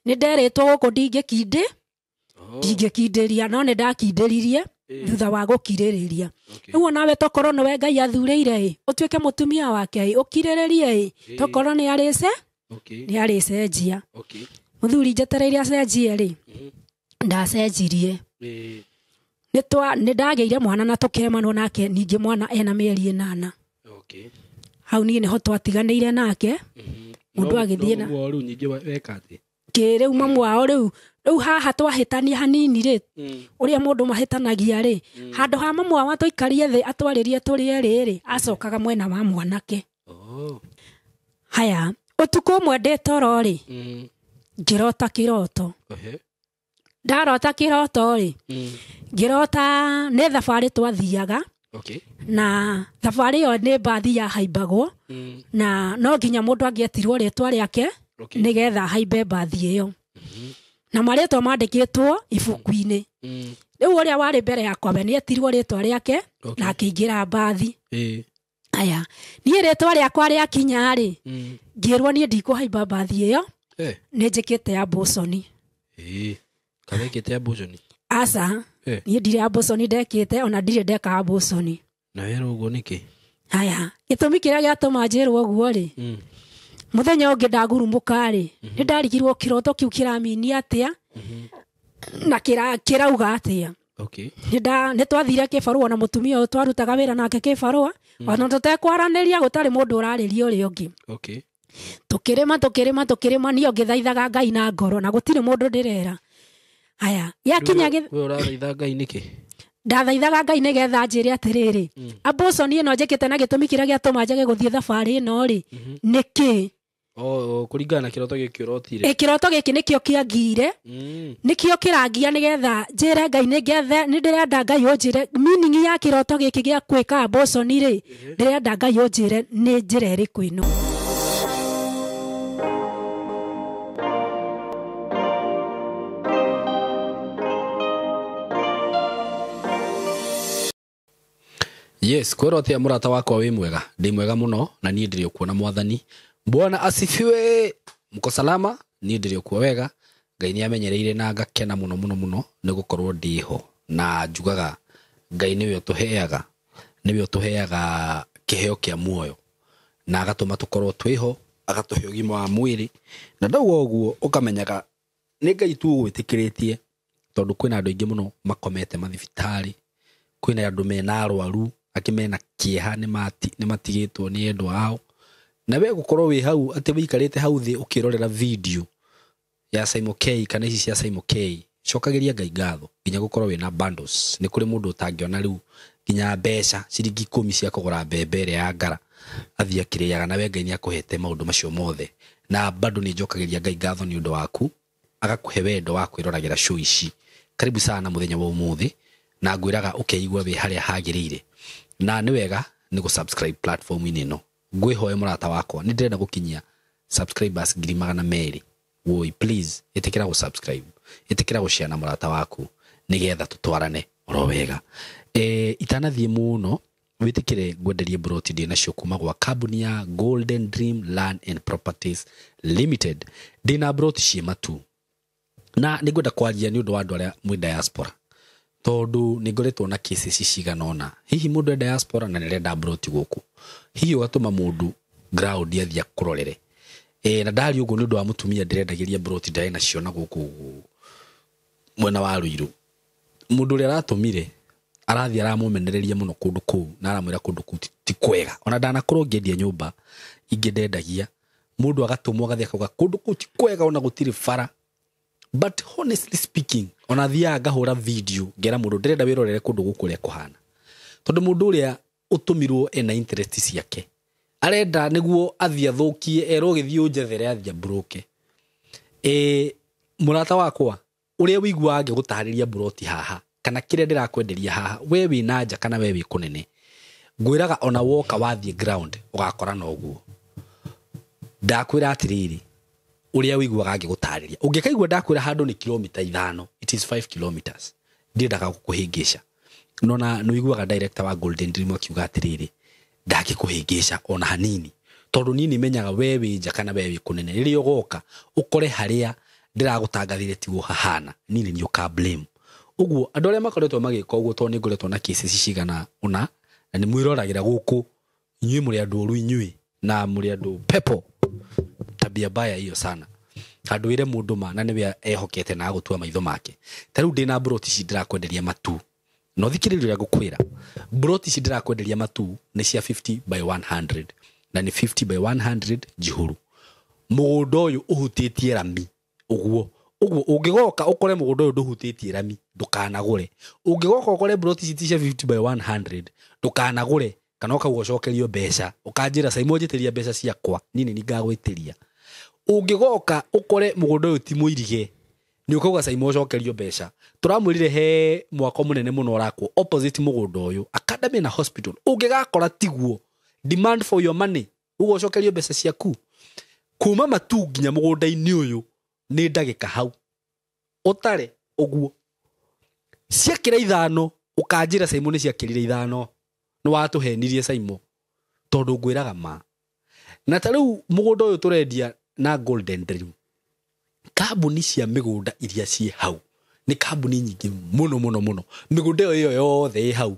Nĩ nderetwo gũkũ ndingĩkindĩ ndingĩkindĩria, no nĩ ndakindĩririe thutha wa gũkirĩrĩria. Rĩu onawe tokorwo nĩwe Ngai athurĩire ĩ ũtuĩke mũtumia wake ĩ ũkirĩrĩrie ĩ tokorwo nĩ arĩce nĩ arĩcenjia. Mũthuri njetereire acenjie rĩ, ndacenjirie. Nĩ ndagĩire mwana na tũkĩremanwo nake, ningĩ mwana ena mĩeri 8. Hau niĩ nĩho twatiganĩire nake. Mũndũ agĩthiĩ na rĩu ningĩ weka atĩa? Kĩ rĩu mamu wao rĩu rĩu haha twahĩtania hanini rĩ, ũrĩa mũndũ mahĩtanagia rĩ, handũ ha mamu wao atũikarie thĩ atwarĩrie tũrĩ erĩ rĩ, acokaga mwena wa mwanake. Haya, ũtukũ ũmwe ndĩ toro rĩ, ngĩrota kĩroto. Ndarota kĩroto rĩ, ngĩrota nĩ thabarĩ twathiaga. Na thabarĩ ĩyo nĩ mbathi yahaimbagwo, na no nginya mũndũ angĩetirwo rĩtwa rĩake nĩgetha ahaimbe mbathi ĩyo. Na marĩtwa mandĩkĩtwo ibuku-inĩ. Rĩu ũrĩa warĩ mbere yakwa we nĩetirwo rĩtwa rĩake na akĩingĩra mbathi. Aya, niĩ rĩtwa rĩakwa rĩakinya rĩ, ngĩrwo niĩ ndikũhaimba mbathi ĩyo, nĩ njĩkĩte abortion. Kana wĩkĩte abortion? Aca, niĩ ndirĩ abortion ndekĩte, ona ndirĩ ndeka abortion. Na werwo ũguo nĩkĩ? Haya, gĩtũmi kĩrĩa gĩatũma njĩrwo ũguo rĩ, mũthenya ũngĩ ndagurumũka rĩ, nĩ ndarigirwo kĩroto kĩu kĩraminia atĩa na kĩrauga atĩa. Nĩ twathire kĩbarũa na mũtumia ũyũ twarutaga wĩra nake kĩbarũa, ona tũtekwaranĩria gũtarĩ mũndũ ũrarĩria ũrĩa ũngĩ. Tũkĩrĩma, tũkĩrĩma, tũkĩrĩma, niĩ ngĩthaithaga Ngai na ngoro na gũtirĩ mũndũ ndĩrera. Haya, gĩakinya We ũrathaitha Ngai nĩkĩ? Ndathaithaga Ngai nĩgetha anjĩre atĩrĩrĩ, abortion ĩno njĩkĩte na gĩtũmi kĩrĩa gĩatũma njage gũthiĩ thabarĩ ĩno rĩ, nĩkĩ? Kũringana na kĩroto gĩkĩ ũrotire. Kĩroto gĩkĩ nĩkĩo kĩangire. Nĩkĩo kĩrangia nĩgetha njĩre Ngai, nĩ ndĩrenda Ngai ũnjĩre meaning ya kĩroto gĩkĩ gĩa gwĩka abortion rĩ, ndĩrenda Ngai ũnjĩre nĩ njĩra ĩrĩkũ ĩno. Yes, kwĩrwo atĩa mũrata wakwa wĩ mwega? Ndĩ mwega mũno na niĩ ndĩrĩ okuo na Mwathani. Bwana asifiwe. Mko salama? Niĩ ndĩrĩ okuo wega. Ngai nĩ amenyereire na ngakena mũno mũno mũno nĩ gũkorwo ndĩ ho. Na njugaga Ngai nĩwe ũtũheaga, nĩwe ũtũheaga kĩheo kĩa muoyo na agatũma tũkorwo twĩho, agatũhe ũgima wa mwĩrĩ. Na ndauga ũguo ũkamenyaga nĩ Ngai tu ũgwĩtĩkĩrĩtie, tondũ kwĩna andũ aingĩ mũno makomete mathibitarĩ, kwĩna andũ mena arwaru, angĩ mena kĩeha nĩ matigĩtwo nĩ endwa ao. Na we gũkorwo wĩ hau atĩ wĩikarĩte hau thĩ ũkĩrorera video ya Simon K kana ici cia Simon K, cokagĩria Ngai ngatho nginya gũkorwo wĩna bundles. Nĩ kũrĩ mũndũ ũtangĩona rĩu nginya mbeca ciringi 10 cia kũgũra mbembe ĩrĩa ya ngara athiĩ akĩrĩaga, na we Ngai nĩ akũhete maũndũ macio mothe. Na bado nĩ njokagĩria Ngai ngatho nĩ ũndũ waku, agakũhe wendo wa kwĩroragĩra show ici. Karibu sana mũthenya wa ũmũthĩ, na ngwĩraga ũkeigua wĩ harĩa hagĩrĩire. Na nĩ wega nĩ gũ-subscribe platform-inĩ ĩno. Ngwĩhoe mũrata wakwa, nĩ ndĩrenda gũkinyia subscribers ngiri magana merĩ. Woi, please, ĩtĩkĩra gũ-subscribe, ĩtĩkĩra gũ-share na mũrata waku nĩgetha tũtwarane oro wega. Itanathiĩ mũno, wĩtĩkĩre ngwenderie broti ndĩ nacio kuma gwa kambuni ya Golden Dream Land and Properties Limited. Ndĩna broti ciĩ matu. Na nĩ ngwenda kwaria nĩ ũndũ wa andũ arĩa mwĩ diaspora, tondũ nĩ ngoretwo na cases cigana ũna. Hihi mũndũ e diaspora na nĩ arenda broti gũkũ, hihi ũgatũma mũndũ ground athiĩ akũrorere. Na ndaria ũguo nĩ ũndũ wa mũtumia ndĩrendagĩria broti ndarĩ nacio na gũkũ mwena wa Ruiru. Mũndũ ũrĩa aratũmire arathiĩ aramũmenereria mũno kũndũ kũu, na aramwĩra kũndũ kũu ti kwega. Ona ndanakorwo ngĩendia nyũmba ingĩ ndendagia, mũndũ agatũmwo agathiĩ akauga kũndũ kũu ti kwega, ona gũtirĩ bara. But honestly speaking, ona thiaga ngahũra video ngera mũndũ ndĩrenda wĩrorere kũndũ gũkũ ũrĩa kũhana, tondũ mũndũ ũrĩa ũtũmirwo ena interest ciake, arenda nĩguo athiĩ athũkie, erwo gĩthiĩ ũnjethere athiĩ ambũrũke. Mũrata wakwa, ũrĩa ũiguaga ngĩgũtarĩria mburoti haha kana kĩrĩa ndĩrakwenderia haha, we wĩ na nja kana we wĩ kũnene, ngwĩraga ona woka wathiĩ ground ũgakora na ũguo. Ndakwĩra atĩrĩrĩ, ũrĩa ũiguaga ngĩgũtarĩria, ũngĩkaigua ndakwĩra handũ nĩ kilomita 5, it is 5 kilometers, ndiendaga gũkũhĩngĩca. No na nĩ ũiguaga director wa Golden Dream akiuga atĩrĩrĩ, ndangĩkũhĩngĩca ona hanini, tondũ niĩ nĩmenyaga we wĩ nja kana we wĩ kũnene. Rĩrĩa ũgoka ũkore harĩa Ndĩragũtangathire tiguo hahana, niĩ nĩ niĩ ũka blame. Ũguo andũ arĩa makoretwo magĩka ũguo, tondũ nĩ ngoretwo na cases cigana ũna na nĩ mwĩroragĩra gũkũ, inyuĩ mũrĩ andũ oru inyuĩ, na mũrĩ andũ pepo, tabia mbaya hiyo sana. Handũ wĩre mũndũ ma na nĩwe ehokete na agũtua maitho make. Ta rĩu ndĩna mburoti ici ndĩrakwenderia Matu, no thikĩrĩria ũrĩa ngũkwĩra. Mburoti ici ndĩrakwenderia Matu nĩ cia 50 by 100, na nĩ 50 by 100 njihũru. Mũgũnda ũyũ ũhutĩtie rami ũguo ũguo, ũngĩgoka ũkore mũgũnda ũyũ ndũhutĩtie rami, ndũkanagũre. Ũngĩgoka ũkore mburoti ici ti cia 50 by 100, ndũkanagũre, kana ũkauga ũcokerio mbeca, ũkanjĩra Saimo njĩtĩria mbeca ciakwa, niĩ nĩ ngagwĩtĩria. Ũngĩgoka ũkore mũgũnda ũyũ ti mũirige, nĩ ũkauga Saimo ũcokerio mbeca. Tũramwĩrire he mwako mũnene mũno ũrakwo opposite mũgũnda ũyũ, academy na hospital. Ũngĩgakora tiguo, demand for your money, ũguo ũcokerio mbeca ciaku. Kuma Matu nginya mũgũnda-inĩ ũyũ nĩ ndagĩka hau ũtare ũguo, ciakĩra 5, ũkanjĩra Saimo nĩ ciakĩrire 5, nĩ watũhenirie Saimo, tondũ ngwĩraga ma. Na ta rĩu mũgũnda ũyũ tũrendia na Golden Dream, kambuni cia mĩgũnda iria ciĩ hau nĩ kambuni nyingĩ mũno mũno mũno. Mĩgũnda ĩyo yothe ĩ hau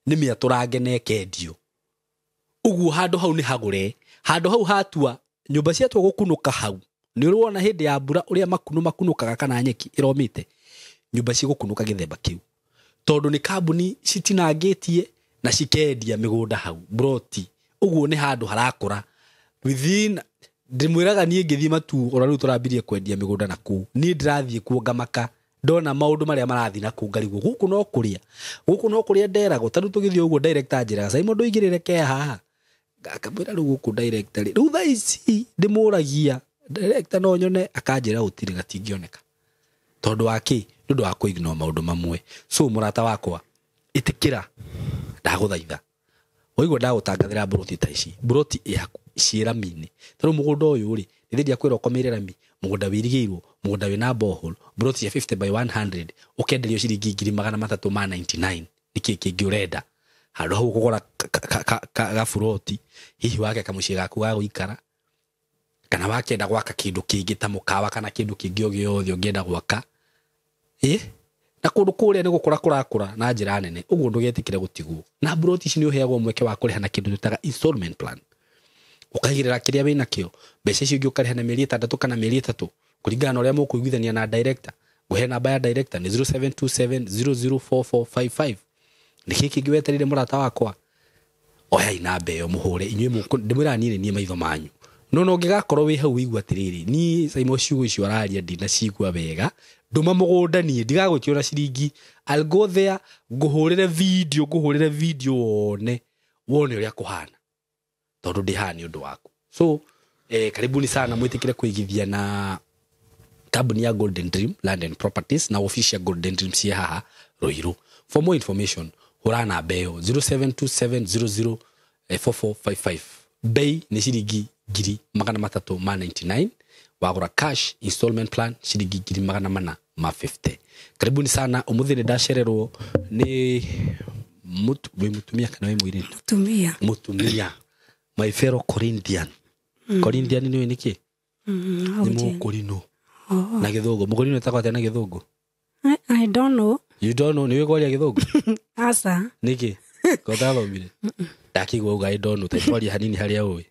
nĩ mĩatũrange na ĩkendio. Ũguo handũ hau nĩ hagũre, handũ hau hatua nyũmba ciatua gũkunũka hau. Nĩ ũrona hĩndĩ ya mbura ũrĩa makunũ makunũkaga kana nyeki ĩromĩte, nyũmba cigũkunũka gĩthemba kĩu, tondũ nĩ kambuni citinangĩtie na cikendia mĩgũnda hau broti. Ũguo nĩ handũ harakũra within. Ndĩmwĩraga niĩ ngĩthiĩ Matu, ona rĩu tũrambirie kwendia mĩgũnda na kũu, niĩ ndĩrathiĩ kuo ngamaka ndona maũndũ marĩa marathiĩ na kũu, ngarigwo gũkũ no kũrĩa, gũkũ no kũrĩa nderagwo. Ta rĩu tũgĩthiĩ ũguo director anjĩraga Saimo ndũigĩrĩre ke haha, akamwĩra rĩu gũkũ director rĩ, rĩu thaa ici ndĩmũragia director no nyone, akanjĩra gũtirĩ, gatingĩoneka. Tondũ wa kĩ? Nĩ ũndũ wa kũ-ignore maũndũ mamwe. So mũrata wakwa, ĩtĩkĩra, ndagũthaitha, waigua ndagũtangathĩra mburoti ta ici, mburoti ĩ haku ciĩ rami-inĩ. Ta rĩu mũgũnda ũyũ rĩ, nĩ thĩndia kwĩra ũkomeire rami, mũgũnda wĩirigĩirwo, mũgũnda wĩna borehole, mburoti cia 50 by 100, ũkenderio ciringi 399,000. Nĩkĩ kĩngĩ ũrenda? Handũ hau ũkũgũra gaburoti, hihi wake kamũciĩ gaku ga gũikara, kana wakĩenda gwaka kĩndũ kĩngĩ ta mũkawa kana kĩndũ kĩngĩ o gĩothe ũngĩenda gwaka. Na kũndũ kũrĩa nĩ gũkũra kũrakũra na njĩra nene, ũguo ndũgetĩkĩre gũtigwo. Na mburoti ici nĩ ũheagwo mweke wa kũrĩha na kĩndũ twĩtaga installment plan. Ũkaigĩrĩra kĩrĩa wĩna kĩo, mbeca icio ingĩ ũkarĩha na mĩeri 6 kana mĩeri 3, kũringana na ũrĩa mũkũiguithania na director. Ngũhe namba ya director nĩ 0727004455. Nĩ kĩĩ kĩngĩ wetereire mũrata wakwa? Oyai namba ĩyo mũhũre, inyuĩ ndĩmwĩraga niĩ nĩ niĩ maitho manyu. No no ũngĩgakorwo wĩ hau wĩigua atĩrĩrĩ, niĩ Saimo ciugo icio araria ndinacigua wega, ndũma mũgũnda niĩ ndigagũtia ona ciringi. I'll go there, ngũhũrĩre video, ngũhũrĩre video wone, wone ũrĩa kũhana, tondũ ndĩ haha nĩ ũndũ waku. So karibuni sana mwĩtĩkĩre kũigithia na kambuni ya Golden Dream Land and Properties na office ya Golden Dream ciĩ haha Ruiru. For more information hũra namba ĩyo 0727004455. Bei nĩ ciringi 399,000, wagũra cash, installment plan ciringi 450,000. Karibuni sana. Ũmũthĩ nĩ ndacererwo nĩ wĩ mũtumia kana wĩ mũirĩtu? Mũtumia. Mũtumia. My fellow Corinthian. Corinthian nĩ nĩkĩ? Nĩ mũkũrinũ. Na gĩthũngũ. Mũkũrinũ etagwo atĩa na gĩthũngũ? I don't know. You don't know? Nĩ ũĩ kwaria gĩthũngũ? Aca. Nĩkĩ? Ko ũtathomire? Ndakĩigua uga I don't know. Ta twarie hanini harĩa ũĩ.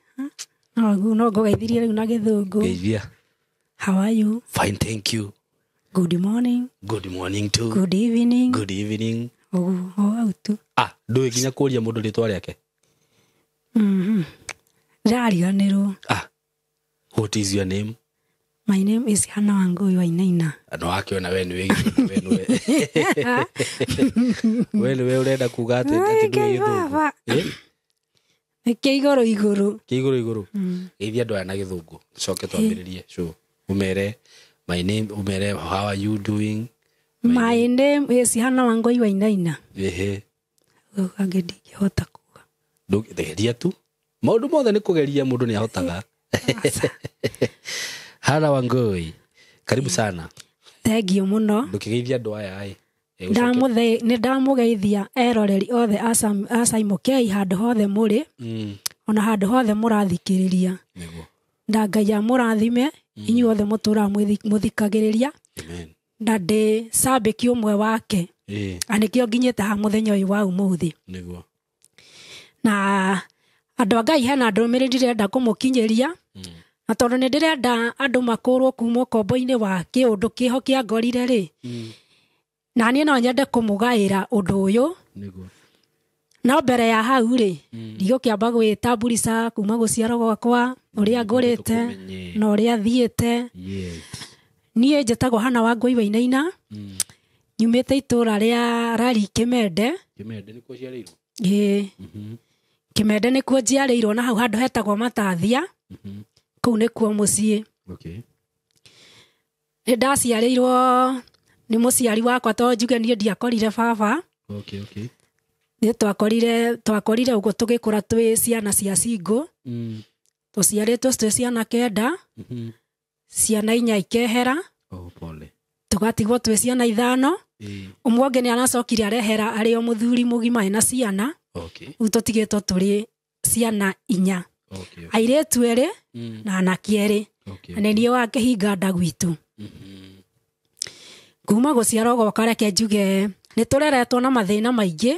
No ngũgeithirie rĩu na gĩthũngũ. Geithia. How are you? Fine, thank you. Good morning. Good morning too. Good evening. Good evening. Ũguo, o hau tu. Ndũĩ nginya kũria mũndũ rĩtwa rĩake? Ndariganĩrwo. What is your name? My name is Hannah Wangui Wainaina. No akĩona we nĩwe gĩthũngũ, we nĩwe. We nĩwe ũrenda kuga atĩ ndũĩ gĩthũngũ. Nĩ kĩa igũrũ igũrũ. Kĩa igũrũ igũrũ. Geithia andũ aya na gĩthũngũ. Tũcoke twambĩrĩrie show. Umere my name, umere how are you doing? My name is Hannah Wangui Wainaina. Ehe. Ũguo ndingĩhota kuga. Ndũgeria tu. Maũndũ mothe nĩ kũgeria mũndũ nĩ ahotaga. Hannah Wangui, karibu sana. Thank you mũno. Ndũkĩgeithia andũ aya ĩ. Nĩ ndamũgeithia eroreri othe a Saimo K handũ hothe mũrĩ. Ona handũ hothe mũrathikĩrĩria. Nĩguo. Na Ngai amũrathime inyuothe mũtũraga mũthikagĩrĩria. Amen. Na ndĩ cambĩki ũmwe wake. Na nĩkĩo nginyĩte haha mũthenya ũyũ wa ũmũthĩ. Nĩguo. Na andũ a Ngai hena ndũmĩrĩri ndĩrenda kũmũkinyĩria. Na tondũ nĩ ndĩrenda andũ makũrwo kuma ũkombo-inĩ wa kĩũndũ kĩho kĩa ngorire rĩ. Na niĩ no nyende kũmũgaĩra ũndũ ũyũ. Nĩguo. No mbere ya hau rĩ, ndigũkĩamba gwĩtambulica kuma gũciarwo gwakwa, ũrĩa ngũrĩte na ũrĩa thiĩte. Yes. Niĩ njĩtagwo Hannah Wangũi Wainaina. Nyumĩte itũũra rĩa Rari Kĩmende. Kĩmende nĩkuo ũciarĩirwo? Ĩĩ. Kĩmende nĩkuo njiarĩirwo, na hau handũ hetagwo Matathia. Kũu nĩkuo mũciĩ. Okay. Nĩ ndaciarĩirwo nĩ mũciari wakwa, to njuge niĩ ndiakorire baba. Okay, okay. Nĩ twakorire ũguo tũgĩkũra twĩ ciana cia single. Tũciarĩtwo twĩ ciana 9. Ciana 4 ikehera. Oh, pole. Tũgatigwo twĩ ciana 5. Ũmwe ũngĩ nĩ aracokire arehera arĩ o mũthuri mũgima ena ciana. Okay. Rĩu tũtigĩtwo tũrĩ ciana 4. Okay, okay. Airĩtu 2 na anake 2. Okay, Na nĩ niĩ wa kĩhinga nda gwitũ. Kuma gũciarwo gwakwa reke njuge nĩ tũreretwo na mathĩna maingĩ.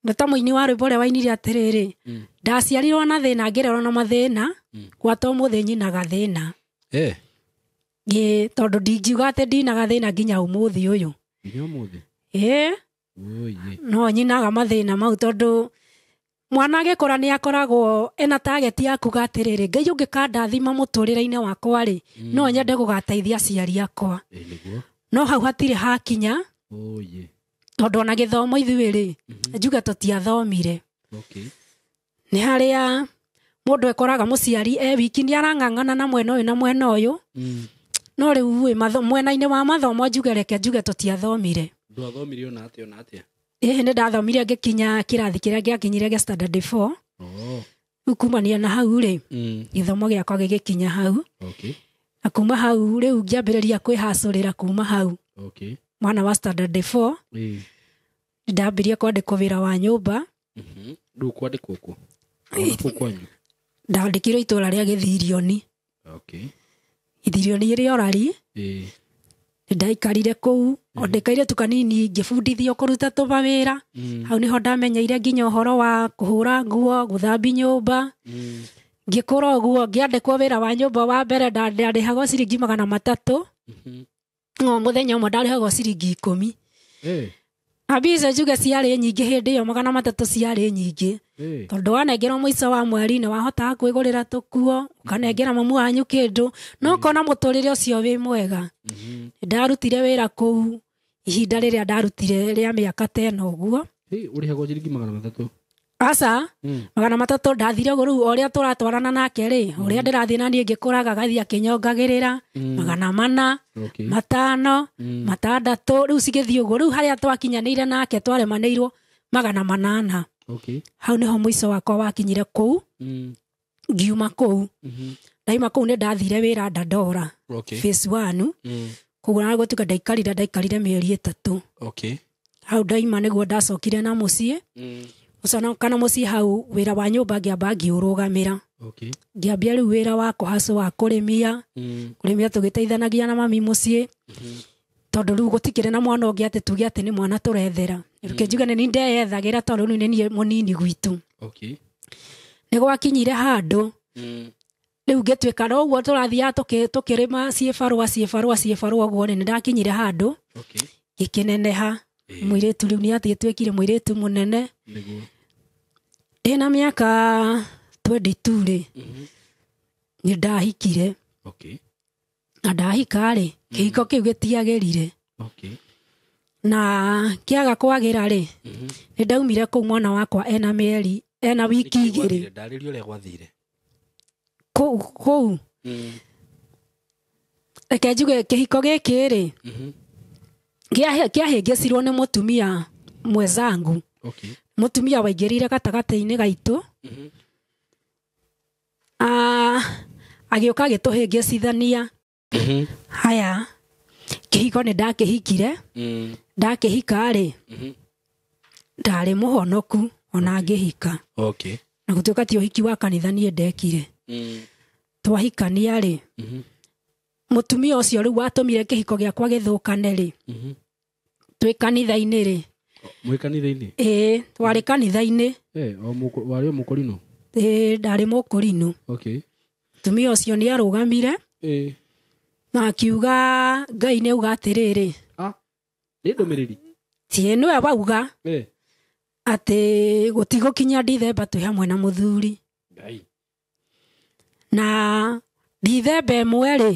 Nĩ ta mũini wa rwĩmbo ũrĩa wainire atĩrĩrĩ, ndaciarirwo na thĩna, ngĩrerwo na mathĩna, gwata ũmũthĩ nyinaga thĩna. Ĩĩ, tondũ ndingiuga atĩ ndinaga thĩna nginya ũmũthĩ ũyũ. Nginya ũmũthĩ? Ĩĩ. Ũiye. No nyinaga mathĩna mau tondũ mwana agĩkũra nĩ akoragwo ena target ya kuga atĩrĩrĩ, Ngai ũngĩkandathima mũtũrĩre-inĩ wakwa rĩ, no nyende gũgateithia aciari akwa. Ĩĩ, nĩguo. No hau hatirĩ hakinya. Ũiye. Tondũ ona gĩthomo ithuĩ rĩ, njuge tũtiathomire. Okay. Nĩ harĩa mũndũ ekoraga mũciari e wiki nĩ arang'ang'ana na mwena ũyũ na mwena ũyũ. No rĩu ĩ, mwena-inĩ wa mathomo njuge reke njuge tũtiathomire. Ndwathomire ona atĩa, ona atĩa? Ĩhĩ, nĩ ndathomire ngĩkinya kĩrathi kĩrĩa gĩakinyire gĩa standard 4. Oh. Rĩu kumania na hau rĩ, gĩthomo gĩakwa gĩgĩkinya hau. Okay. Na kuma hau rĩu ngĩambĩrĩria kwĩhacũrĩra kuma hau. Okay. Mwana wa standard 4. Ndambirie kwandĩkwo wĩra wa nyũmba. Rĩu kwandĩkwo kũ? Ona kũ kwanyu? Ndandĩkirwo itũũra rĩa Gĩthirioni. Okay. Gĩthirioni ĩrĩ Orari. Ndaikarire kũu, o ndĩkaire tu kanini ngĩbundithio kũruta tũmawĩra. Hau nĩho ndamenyeire nginya ũhoro wa kũhũra nguo, gũthambia nyũmba. Ngĩkũra ũguo, ngĩandĩkwo wĩra wa nyũmba wa mbere ndarĩhagwo ciringi 300. No mũthenya ũmwe ndarĩhagwo ciringi 10. Na mbica njuge ciarĩ nyingĩ hĩndĩ ĩyo, 300 ciarĩ nyingĩ. Tondũ wanengerwo mũico wa mweri nĩ wahotaga kwĩgũrĩra tũkuo, ũkanengera mamu wanyu kĩndũ, no ũkona mũtũrĩre ũcio wĩ mwega. Ndarutire wĩra kũu ihinda rĩrĩa ndarutire rĩa mĩaka ta ĩno ũguo. Ũrĩhagwo ciringi 300? Aca, 300 ndathire ũguo rĩu o ũrĩa tũratwarana nake rĩ, ũrĩa ndĩrathiĩ na niĩ ngĩkũraga agathiĩ akĩnyongagĩrĩra, 400, Okay. 500, 600, rĩu cigĩthiĩ ũguo. Rĩu harĩa twakinyanĩire nake twaremanĩirwo 800. Okay. Hau nĩho mũico wakwa wakinyire kũu. Ngiuma kũu. Ndaima kũu nĩ ndathire wĩra Dandora. Okay. Phase 1. Koguo na gũtuĩka ndaikarire mĩeri 3. Okay. Hau ndaima nĩguo ndacokire na mũciĩ. Ũcona kana mũciĩ hau wĩra wa nyũmba ngĩamba ngĩũrũgamĩra. Okay. Ngĩambia rĩu wĩra wa kũhacũ wa kũrĩmia. Kũrĩmia tũgĩteithanagia na mami mũciĩ. Tondũ rĩu gũtikĩrĩ na mwana ũngĩ atĩ tuge atĩ nĩ mwana tũrethera. Reke njuge nĩ niĩ ndeyethagĩra tondũ rĩu nĩ niĩ mũnini gwitũ. Okay. Nĩ gwakinyire handũ. Rĩu ngĩtuĩka no ũguo tũrathiaga tũkĩrĩma ciĩbarũa, ciĩbarũa, ciĩbarũa ũguo rĩ, nĩ ndakinyire handũ. Okay. Gĩkĩneneha. Mũirĩtu rĩu nĩ atuĩkire mũirĩtu mũnene. Nĩguo. Ndĩna mĩaka 22 rĩ, nĩ ndahikire. Okay. Na ndahika rĩ, kĩhiko kĩu gĩtiagĩrire. Okay. Na kĩaga kwagĩra rĩ, nĩ ndaumire kũu mwana wakwa ena mĩeri, ena wiki Nĩkĩ igĩrĩ. gwathire? Ndarĩria ũrĩa gwathire. Kũu, kũu. Reke njuge kĩhiko gĩkĩ rĩ, kĩahĩngĩcirwo nĩ mũtumia mwenzangu. Okay. Mũtumia waingĩrire gatagatĩ-inĩ gaitũ. Agĩũka agĩtũhĩngĩcithania. Haya, kĩhiko nĩ ndakĩhikire. Ndakĩhika rĩ, ndarĩ mũhonoku ona ngĩhika. Okay. Na gũtuĩka ti ũhiki wa kanitha niĩ ndekire. Twahikania rĩ, mũtumia ũcio rĩu watũmire kĩhiko gĩakwa gĩthũkane rĩ, twĩ kanitha-inĩ rĩ. Mwĩ kanitha-inĩ? Ĩĩ, twarĩ kanitha-inĩ. Warĩ o mũkũrinũ? Ĩĩ, ndarĩ mũkũrinũ. Okay. Mũtumia ũcio nĩ arũgamire na akiuga Ngai nĩ auga atĩrĩrĩ. Nĩ ndũmĩrĩri? Tiĩ nĩwe wauga atĩ gũtigũkinya Dithemba twĩ hamwe na mũthuri. Ngai. Na Dithemba ĩmwe rĩ,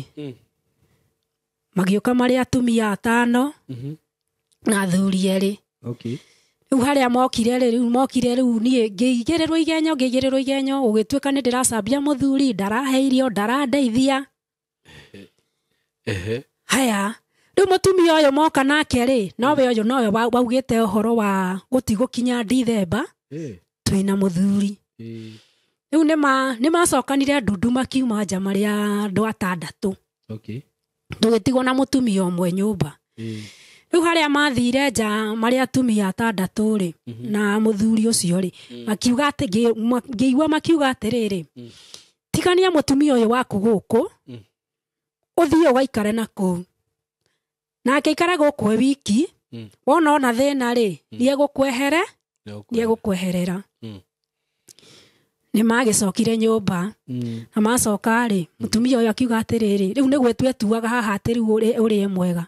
magĩũka marĩ atumia atano na athuri erĩ. Okay. Rĩu harĩa mokire rĩ, rĩu mokire rĩu niĩ ngĩigĩrĩrwo igenyo, ngĩigĩrĩrwo igenyo, gũgĩtuĩka nĩ ndĩracambia mũthuri, ndarahe irio, ndarandeithia. Haya, rĩu mũtumia ũyũ moka nake rĩ, nowe ũyũ nowe waugĩte ũhoro wa gũtigũkinya Dithemba twĩna mũthuri. Rĩu nĩ macokanire ndundu makiuma nja marĩ andũ atandatũ. Okay. Tũgĩtigwo na mũtumia ũmwe nyũmba. Rĩu harĩa mathire nja marĩ atumia atandatũ rĩ, na mũthuri ũcio rĩ, makiuga atĩ, ngĩigua makiuga atĩrĩrĩ, tigania mũtumia ũyũ waku gũkũ, ũthiĩ ũgaikare na kũu. Nake aikare gũkũ e wiki, wona ona thĩna rĩ, nĩegũkwehere, nĩegũkweherera. Nĩ magĩcokire nyũmba, na macoka rĩ, mũtumia ũyũ akiuga atĩrĩrĩ, rĩu nĩ gwĩtua etuaga haha atĩ rĩu ũrĩ mwega.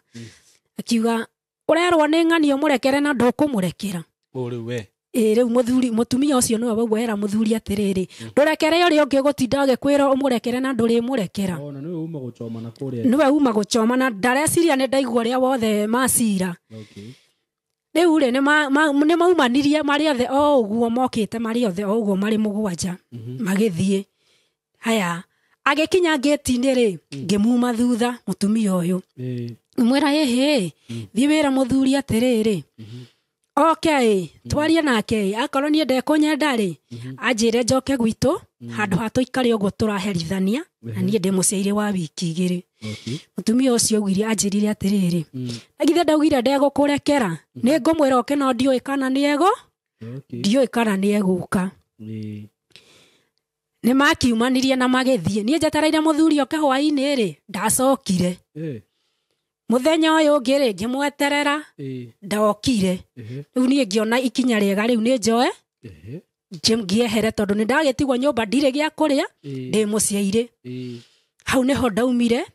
Akiuga ũrerwo nĩ ng'ani ũmũrekere na ndũkũmũrekera. Rĩu we. Ĩĩ, rĩu mũthuri, mũtumia ũcio nĩwe waugua era mũthuri atĩrĩrĩ, ndũrekere ũrĩa ũngĩ ũgũtinda ũgĩkwĩra ũmũrekere na ndũrĩmũrekera. Ona nĩwe uma gũchoma na kũrĩa. Nĩwe uma gũchoma na ndareciria nĩ ndaigua ũrĩa wothe macira. Okay. Rĩu rĩ, nĩ maumanirie marĩ othe o ũguo mokĩte marĩ othe o ũguo marĩ mũgwanja, magĩthiĩ. Haya, agĩkinya ngĩti-inĩ rĩ, ngĩmuma thutha mũtumia ũyũ. Ngĩmwĩra, ĩhĩ, thiĩ wĩra mũthuri atĩrĩrĩ, oke ĩ, twarie nake ĩ, akorwo niĩ ndekũnyenda rĩ, anjĩre njoke gwitũ, handũ ha tũikare ũguo tũraherithania, na niĩ ndĩ mũciairĩ wa wiki igĩrĩ. Mũtumia ũcio augire, anjĩrire atĩrĩrĩ, na githĩ ndaugire ndegũkũrekera, nĩ ngũmwĩra oke no ndiũĩ kana nĩ ndiũĩ kana nĩ egũka. Nĩ makiumanirie na magĩthiĩ. Niĩ njetereire mũthuri oke hwaĩ-inĩ rĩ, ndacokire. Mũthenya ũyũ ũngĩ rĩ, ngĩmweterera, ndokire. Rĩu niĩ ngĩona ikinya rĩega rĩu nĩ njoe, ngĩehere tondũ nĩ ndagĩtigwo nyũmba ndirĩ gĩa kũrĩa, ndĩ mũciairĩ. Hau nĩho ndaumire,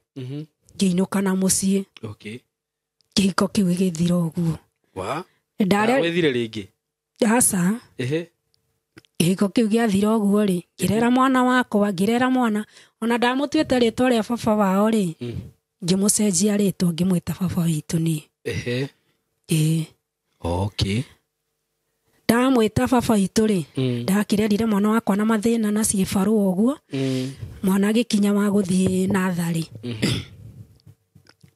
ngĩinũka na mũciĩ. Okay. Kĩhiko kĩu gĩgĩthira ũguo. Wa? Ndarĩ Wethire rĩngĩ? Aca. Kĩhiko kĩu gĩathira ũguo rĩ, ngĩrera mwana wakwa, ngĩrera mwana, ona ndamũtuĩte rĩtwa rĩa baba wao rĩ, ngĩmũcenjia rĩtwa ngĩmwĩta baba witũ niĩ. Ĩĩ. Okay. Ndamwĩta baba witũ rĩ, ndakĩrerire mwana wakwa na mathĩna na ciĩbarũa ũguo, mwana agĩkinya wa gũthiĩ natharĩ.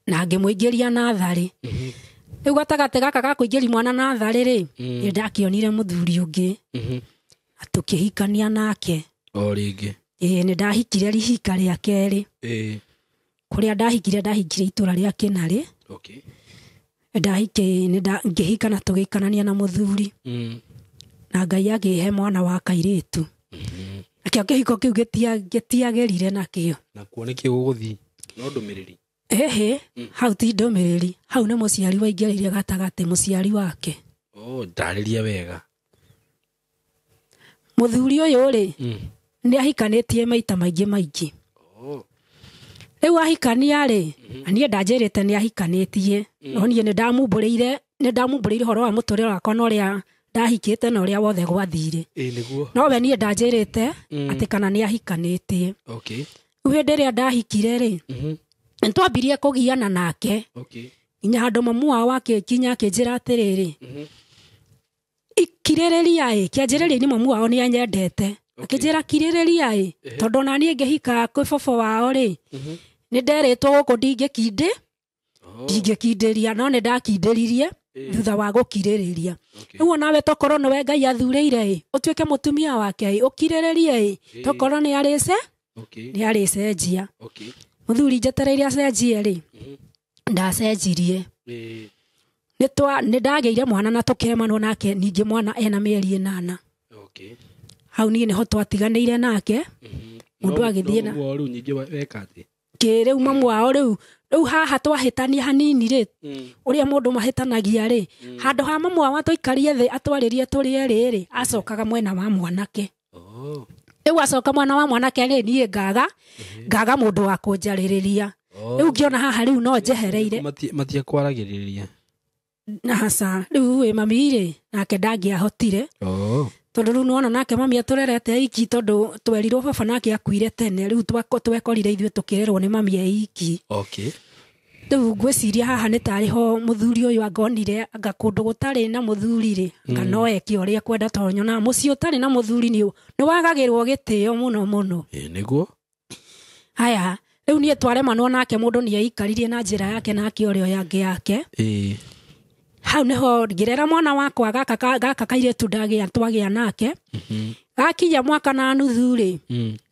Na ngĩmũingĩria natharĩ. Rĩu gatagatĩ gaka ga kũingĩria mwana natharĩ rĩ, nĩ ndakĩonire mũthuri ũngĩ. Na tũkĩhikania nake. O rĩngĩ. Ĩĩ, nĩ ndahikire rihika rĩa kerĩ. Kũrĩa ndahikire, ndahikire itũra rĩa Kĩnarĩ. Okay. Ngĩhika na tũgĩikarania na mũthuri. Na Ngai akĩhe mwana wa kairĩtu. Nakĩo kĩhiko kĩu gĩtiagĩrire nakĩo. Na kuo nĩkĩo gũgũthiĩ? No ndũmĩrĩri. Ĩhĩ, hau ti ndũmĩrĩri. Hau nĩ mũciari waingĩrĩire gatagatĩ, mũciari wake. Oh, ndarĩria wega. Mũthuri ũyũ rĩ, nĩ ahikanĩtie maita maingĩ maingĩ. Rĩu ahikania rĩ, na niĩ ndanjĩrĩte nĩ ahikanĩtie. No niĩ nĩ ndamumbũrĩire ũhoro wa mũtũrĩre wakwa na ũrĩa ndahikĩte na ũrĩa wothe gwathire. Nĩguo. No we niĩ ndanjĩrĩte atĩ kana nĩ ahikanĩtie. Okay. Rĩu hĩndĩ ĩrĩa ndahikire rĩ, nĩ twambirie kũgiana nake. Okay. Nginya handũ mamu wao akĩnginya akĩnjĩra atĩrĩrĩ, ikirĩrĩria ĩ, kĩanjĩrĩria-inĩ mamu wao nĩ anyendete. Akĩnjĩra kirĩrĩria ĩ, tondũ ona niĩ ngĩhika kwĩ baba wao rĩ, nĩ nderĩtwo gũkũ ndingĩkindĩria, no nĩ ndakindĩririe thutha wa gũkirĩrĩria. Rĩu onawe tokorwo nĩwe Ngai athurĩire ĩ, ũtuĩke mũtumia wake ĩ, ũkirĩrĩrie ĩ, tokorwo nĩ arĩce, nĩ arĩcenjia. Mũthuri njetereire acenjie rĩ, ndacenjirie. Nĩ ndagĩire mwana na tũkĩremanwo nake, ningĩ mwana ena mĩeri 8. Okay. Hau niĩ nĩho twatiganĩire nake. Mũndũ agĩthiĩ na rĩu ningĩ weka atĩ kĩ rĩu mamu wao rĩu rĩu haha twahĩtania hanini rĩ, ũrĩa mũndũ mahĩtanagia rĩ, handũ ha mamu wao atũikarie thĩ atwarĩrie tũrĩ erĩ rĩ, acokaga mwena wa mwanake. Rĩu acoka mwena wa mwanake rĩ, niĩ ngaga mũndũ wa kũnjarĩrĩria. Rĩu ngĩona haha rĩu no njehereire. Matiekwaragĩrĩria. Aca, rĩu ĩ mami rĩ, nake ndangĩahotire. Tondũ rĩu nĩwona nake mami atũrerete iki, tondũ twerirwo baba nake akuire tene, rĩu twekorire ithuĩ tũkĩrerwo nĩ mami e iki. Okay. Rĩu ngwĩciria haha nĩ tarĩ ho mũthuri ũyũ angonire, anga kũndũ gũtarĩ na mũthuri rĩ, anga no eke ũrĩa ekwenda, tondũ nyonaga mũciĩ ũtarĩ na mũthuri nĩ wagagĩrwo gĩtĩo mũno mũno. Ĩ nĩguo. Haya, rĩu niĩ twaremanwo nake, mũndũ nĩ eikaririe na njĩra yake nake ũrĩa ũyũ angĩ yake. Hau nĩho ngĩrera mwana wakwa gaka kairĩtu ndagĩa twagĩa nake. Gakinya mwaka na nuthu rĩ,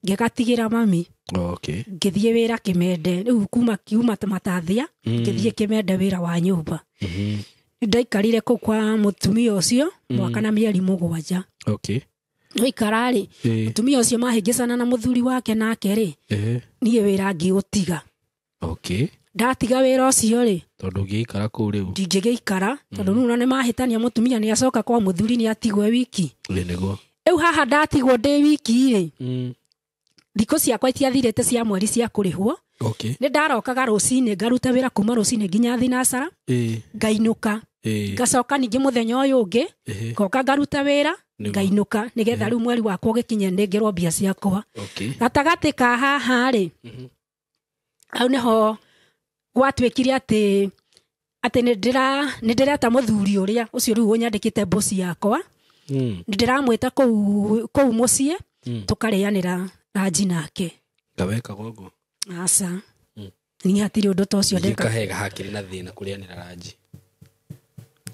ngĩgatigĩra mami. Okay. Ngĩthiĩ wĩra Kĩmende, rĩu kuma kiuma Matathia, ngĩthiĩ Kĩmende wĩra wa nyũmba. Ndaikarire kũu kwa mũtumia ũcio mwaka na mĩeri 7. Okay. Twaikara rĩ, mũtumia ũcio mahĩngĩcana na mũthuri wake nake rĩ, niĩ wĩra ngĩũtiga. Okay. Ndatiga wĩra ũcio rĩ, tondũ ũngĩikara kũu rĩu ndingĩgĩikara, tondũ rĩu nĩ mahĩtania, mũtumia nĩ acoka kwa mũthuri nĩ atigwo wiki. Ĩ nĩguo. Rĩu haha ndatigwo ndĩ wiki rĩ, thikũ ciakwa itiathirĩte cia mweri cia kũrĩhwo. Okay. Nĩ ndarokaga rũcinĩ ngaruta wĩra kuma rũcinĩ nginya thinacara, ngainũka. Ngacoka ningĩ mũthenya ũyũ ũngĩ, ngoka ngaruta wĩra, ngainũka, nĩgetha rĩu mweri wakwa ũgĩkinye nĩngĩrwo mbia ciakwa. Okay. Gatagatĩ ka haha rĩ, hau nĩho gwatuĩkire atĩ nĩ ndĩreta mũthuri ũrĩa ũcio rĩu ũnyandĩkĩte mboci yakwa. Nĩ ndĩramwĩta kũu mũciĩ, tũkarĩanĩra ranji nake. Ngawekaga ũguo? Aca. Niĩ hatirĩ ũndũ ta ũcio ndeka. Kahega hakĩrĩ na thĩna kũrĩanĩra ranji.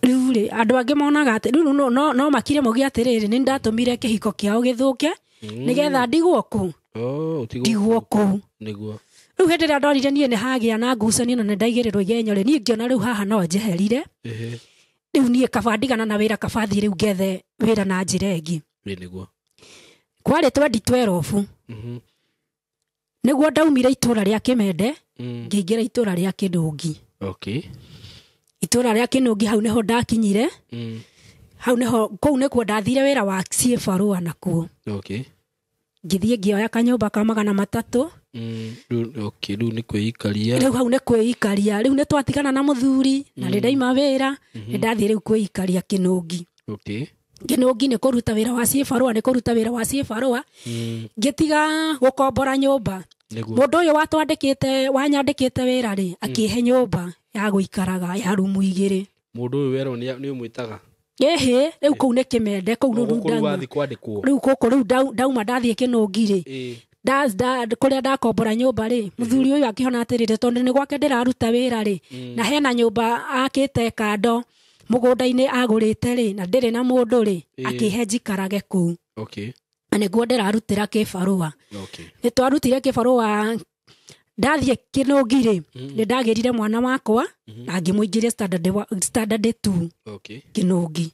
Rĩu rĩ, andũ angĩ monaga atĩ rĩu no makire moige atĩrĩrĩ, nĩ ndatũmire kĩhiko kĩao gĩthũke, nĩgetha ndigwo kũu. Ndigwo kũu. Nĩguo. Rĩu hĩndĩ ĩrĩa ndorire niĩ nĩ hagĩa na ngucanio na nĩ ndaigĩrĩrwo igenyo rĩ, niĩ ngĩona rĩu haha no njeherire. Rĩu niĩ kaba ndigana na wĩra, kaba thiĩ rĩu ngethe wĩra na njĩra ĩngĩ. Nĩguo. Kwarĩ 2012. Nĩguo ndaumire itũra rĩa Kĩmende, ngĩingĩra itũra rĩa Kĩnũngi. Okay. Itũra rĩa Kĩnũngi hau nĩho ndakinyire. Hau nĩho kũu nĩkuo ndathire wĩra wa ciĩbarũa nakuo. Okay. Ngĩthiĩ ngĩoya kanyũmba ka 300. Okay, rĩu nĩ kwĩikaria. Rĩu hau nĩ kwĩikaria. Rĩu nĩ twatigana na mũthuri, na nĩ ndaima wĩra, nĩ ndathiĩ rĩu kwĩikaria Kĩnũngi. Okay. Kĩnũngi nĩ kũruta wĩra wa ciĩbarũa, nĩ kũruta wĩra wa ciĩbarũa. Ngĩtiga gũkombora nyũmba. Mũndũ ũyũ watwandĩkĩte, wanyandĩkĩte wĩra rĩ, akĩhe nyũmba ya gũikaraga ya rumu 2. Mũndũ ũyũ werwo nĩ ũmwĩtaga? Ĩhĩ, rĩu kũu nĩ Kĩmende, kũu rĩu ndauma. Rĩu gũkũ rĩu ndauma ndathiĩ Kĩnũngi rĩ, kũrĩa ndakombora nyũmba rĩ, mũthuri ũyũ akĩhona atĩrĩrĩ, tondũ nĩ gwake ndĩraruta wĩra rĩ, na hena nyũmba akĩte kando mũgũnda-inĩ agũrĩte rĩ, na ndĩrĩ na mũndũ rĩ, akĩhe njikarage kũu. Okay. Na nĩguo ndĩrarutĩra kĩbarũa. Okay. Nĩ twarutire kĩbarũa, ndathiĩ Kĩnũngi rĩ, nĩ ndagĩrire mwana wakwa, na ngĩmũingĩria standard 2. Okay. Kĩnũngi.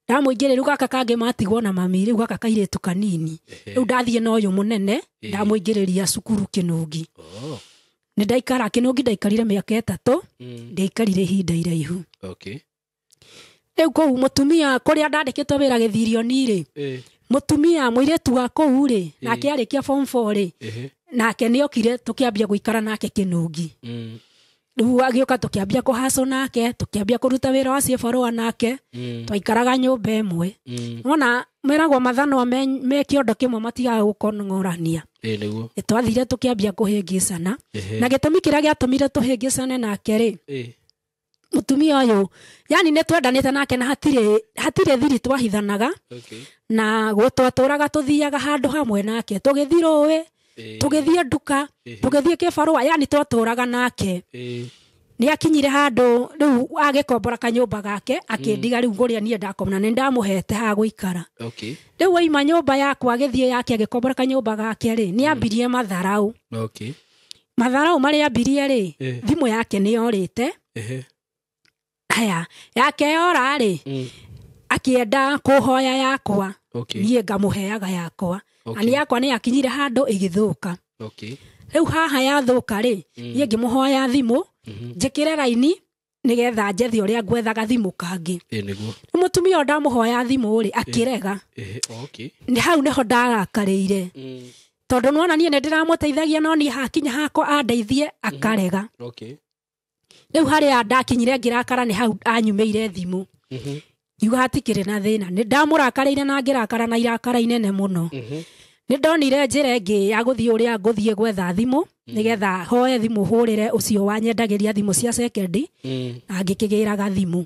Ndamũingĩria rĩu gaka kangĩ matigwo na mami, rĩu gaka kairĩtu kanini. Rĩu ndathiĩ na ũyũ mũnene, ndamũingĩrĩria cukuru Kĩnũngi. Nĩ ndaikara Kĩnũngi, ndaikarire mĩaka 3, ndaikarire ihinda iraihu. Okay. Rĩu kũu mũtumia kũrĩa ndandĩkĩtwo wĩra gĩthirioni rĩ, mũtumia mũirĩtu wa kũu rĩ, nake arĩkia form 4 rĩ, nake nĩokire tũkĩambia gũikara nake Kĩnũngi. Rĩu agĩũka tũkĩambia kũhacũ nake, tũkĩambia kũruta wĩra wa ciĩbarũa nake, twaikaraga nyũmba ĩmwe. Wona meragwo mathanwa me kĩondo kĩmwe matigaga gũkong'orania. Nĩguo. Nĩ twathire tũkĩambia kũhĩngĩcana. Na gĩtũmi kĩrĩa gĩatũmire tũhĩngĩcane nake rĩ, mũtumia ũyũ, yani nĩ twendanĩte nake na hatirĩ thiri twahithanaga. Okay. Na twatũraga tũthiaga handũ hamwe nake, tũgĩthiĩ rũĩ, tũgĩthiĩ nduka, tũgĩthiĩ kĩbarũa, yani twatũraga nake. Nĩ akinyire handũ rĩu agĩkombora kanyũmba gake, akĩndiga rĩu kũrĩa niĩ ndakoma, na nĩ ndamũhete ha gũikara. Okay. Rĩu aima nyũmba yakwa agĩthiĩ yake agĩkombora kanyũmba gake rĩ, nĩ ambirie matharaũ. Okay. Matharaũ marĩa ambirie rĩ, thimũ yake nĩ yorĩte. Haya, yake yora rĩ, akĩenda kũhoya yakwa. Okay. Niĩ ngamũheaga yakwa. Na niĩ yakwa nĩ yakinyire handũ ĩgĩthũka. Okay. Rĩu haha yathũka rĩ, niĩ ngĩmũhoya thimũ njĩkĩre raini nĩgetha njethe ũrĩa ngwethaga thimũ kangĩ. Nĩguo. Mũtumia ũyũ ndamũhoya thimũ rĩ, akĩrega. Okay. Nĩ hau nĩho ndarakarĩire. Tondũ nĩwona niĩ nĩndĩramũteithagia no niĩ hakinya hakwa andeithie akarega. Okay. Rĩu harĩa ndakinyire ngĩrakara nĩ hau anyumĩire thimũ. Ngiuga hatikĩrĩ na thĩna. Nĩ ndamũrakarĩire na ngĩrakara na irakara inene mũno. Nĩ ndonire njĩra ĩngĩ ya gũthiĩ ũrĩa ngũthiĩ gwetha thimũ nĩgetha hoe thimũ hũrĩre ũcio wanyendagĩria thimũ cia sekendi na ngĩkĩgĩraga thimũ.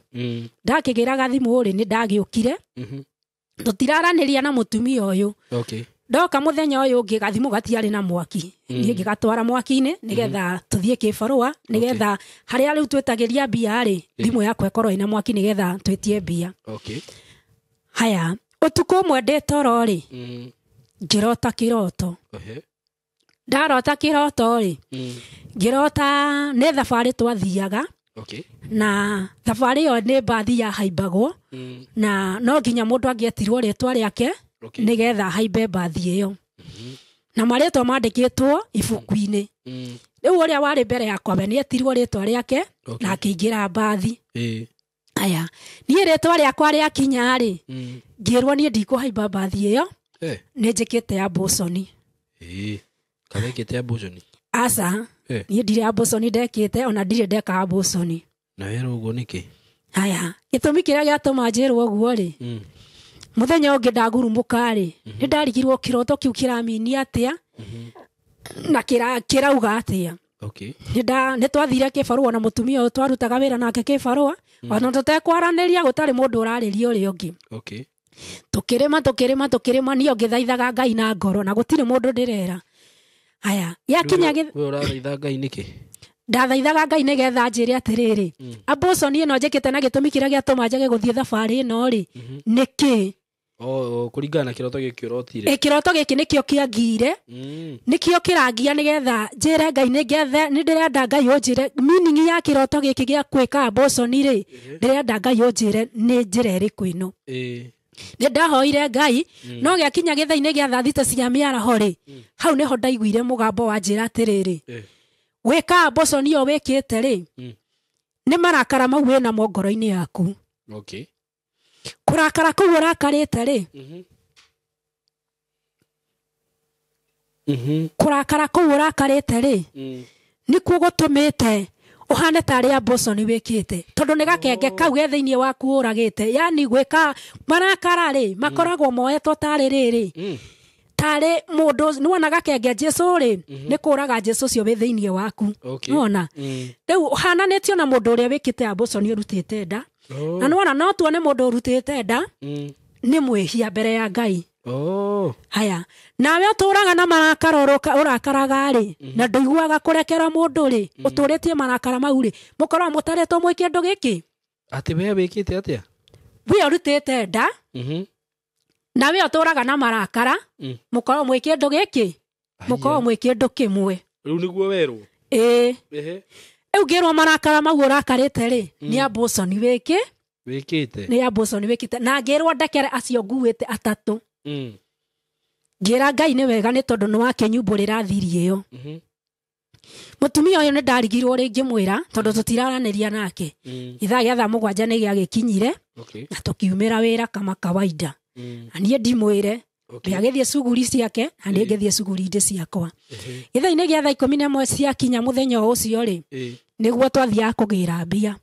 Ndakĩgĩraga thimũ rĩ, nĩ ndagĩũkire. Tũtiraranĩria na mũtumia ũyũ. Okay. Ndoka mũthenya ũyũ ũngĩ gathimũ gatiarĩ na mwaki. Niĩ ngĩgatwara mwaki-inĩ nĩgetha tũthiĩ kĩbarũa nĩgetha harĩa rĩu twĩtagĩria mbia rĩ, thimũ yakwa ĩkorwo ĩna mwaki nĩgetha twĩtie mbia. Okay. Haya, ũtukũ ũmwe ndĩ toro rĩ, ngĩrota kĩroto. Ndarota kĩroto rĩ, ngĩrota nĩ thabarĩ twathiaga. Okay. Na thabarĩ ĩyo nĩ mbathi yahaimbagwo na no nginya mũndũ angĩetirwo rĩtwa rĩake nĩgetha haimbe mbathi ĩyo. Na marĩtwa mandĩkĩtwo ibuku-inĩ. Rĩu ũrĩa warĩ mbere yakwa we nĩetirwo rĩtwa rĩake na akĩingĩra mbathi. Aya, niĩ rĩtwa rĩakwa rĩakinya rĩ, ngĩrwo niĩ ndikũhaimba mbathi ĩyo, nĩ njĩkĩte abortion. Kawekĩte abortion? Aca, niĩ ndirĩ abortion ndekĩte ona ndirĩ ndeka abortion. Na werwo ũguo nĩkĩ? Haya, gĩtũmi kĩrĩa gĩatũma njĩrwo ũguo rĩ, mũthenya ũngĩ ndagurumũka rĩ, nĩ ndarigirwo kĩroto kĩu kĩramini atĩa na kĩrauga atĩa. Okay. Nĩ twathire kĩbarũa na mũtumia ũyũ twarutaga wĩra nake kĩbarũa, ona tũtekwaranĩria gũtarĩ mũndũ ũrarĩria ũrĩa ũngĩ. Okay. Tũkĩrĩma tũkĩrĩma tũkĩrĩma niĩ ngĩthaithaga Ngai na ngoro na gũtirĩ mũndũ ndĩrera. Haya, yakinya we ũrathaitha Ngai nĩkĩ? Ndathaithaga Ngai nĩgetha anjĩre atĩrĩrĩ, abortion ĩno njĩkĩte na gĩtũmi kĩrĩa gĩatũma njage gũthiĩ thabarĩ ĩno rĩ, nĩkĩ? Kũringana na kĩroto gĩkĩ ũrotire. Kĩroto gĩkĩ nĩkĩo kĩangiire, nĩkĩo kĩrangia nĩgetha njĩre Ngai nĩngethe, nĩ ndĩrenda Ngai ũnjĩre meaning ya kĩroto gĩkĩ gĩa gwĩka abortion rĩ, ndĩrenda Ngai ũnjĩre nĩ njĩra ĩrĩkũ ĩno. Nĩ ndahoire Ngai, no gĩakinya gĩthaa-inĩ gĩa thaa thita cia mĩaraho rĩ, hau nĩho ndaiguire mũgambo wa njĩra atĩrĩrĩ, gwĩka abortion ĩyo wĩkĩte rĩ, nĩ marakara mau wĩnamo ngoro-inĩ yaku. Okay. Kũrakara kũu ũrakarĩte rĩ, kũrakara kũu ũrakarĩte rĩ, nĩkuo gũtũmĩte ũhane tarĩ abortion wĩkĩte, tondũ nĩ gakenge kau ge thĩinĩ waku ũragĩte. Yani gwĩka marakara rĩ, makoragwo moetwo tarĩ rĩrĩ, tarĩ mũndũ nĩwona gakenge Jesũ rĩ, nĩ kũraga Jesũ ũcio wĩ thĩinĩ waku. Nĩwona rĩu ũhananĩtio na mũndũ ũrĩa wĩkĩte abortion ũrutĩte nda. Na nĩwona no tuone mũndũ ũrutĩte nda nĩ mwĩhia mbere ya Ngai. Haya, nawe ũtũraga na marakara ũrakaraga rĩ, na ndũiguaga kũrekera mũndũ rĩ, ũtũrĩtie marakara mau rĩ, mũkoragwo mũtarĩtwo mwĩ kĩndũ gĩkĩ. Atĩ we wĩkĩte atĩa? We ũrutĩte nda, na we ũtũraga na marakara, mũkoragwo mwĩ kĩndũ gĩkĩ, mũkoragwo mwĩ kĩndũ kĩmwe. Rĩu nĩguo werwo? Ĩĩ. Rĩu ngĩrwo marakara mau ũrakarĩte rĩ, nĩ abortion wĩkĩ? Wĩkĩte. Nĩ abortion wĩkĩte. Na ngĩrwo ndekere acio nguĩte atatũ. Ngĩra Ngai nĩ wega nĩ tondũ nĩ wakĩnyumbũrĩra thiri ĩyo. Mũtumia ũyũ nĩ ndarigirwo rĩngĩ mwĩra tondũ tũtiraranĩria nake. Ithaa gĩa thaa mũgwanja nĩ gĩagĩkinyire, na tũkiumĩra wĩra kama kawaida. Na niĩ ndimwĩre, agĩthiĩ cuguri ciake na niĩ ngĩthiĩ cuguri-inĩ ciakwa. Gĩthaa-inĩ gĩa thaa 11 ciakinya mũthenya o ũcio rĩ, nĩguo twathiaga kũgĩra mbia.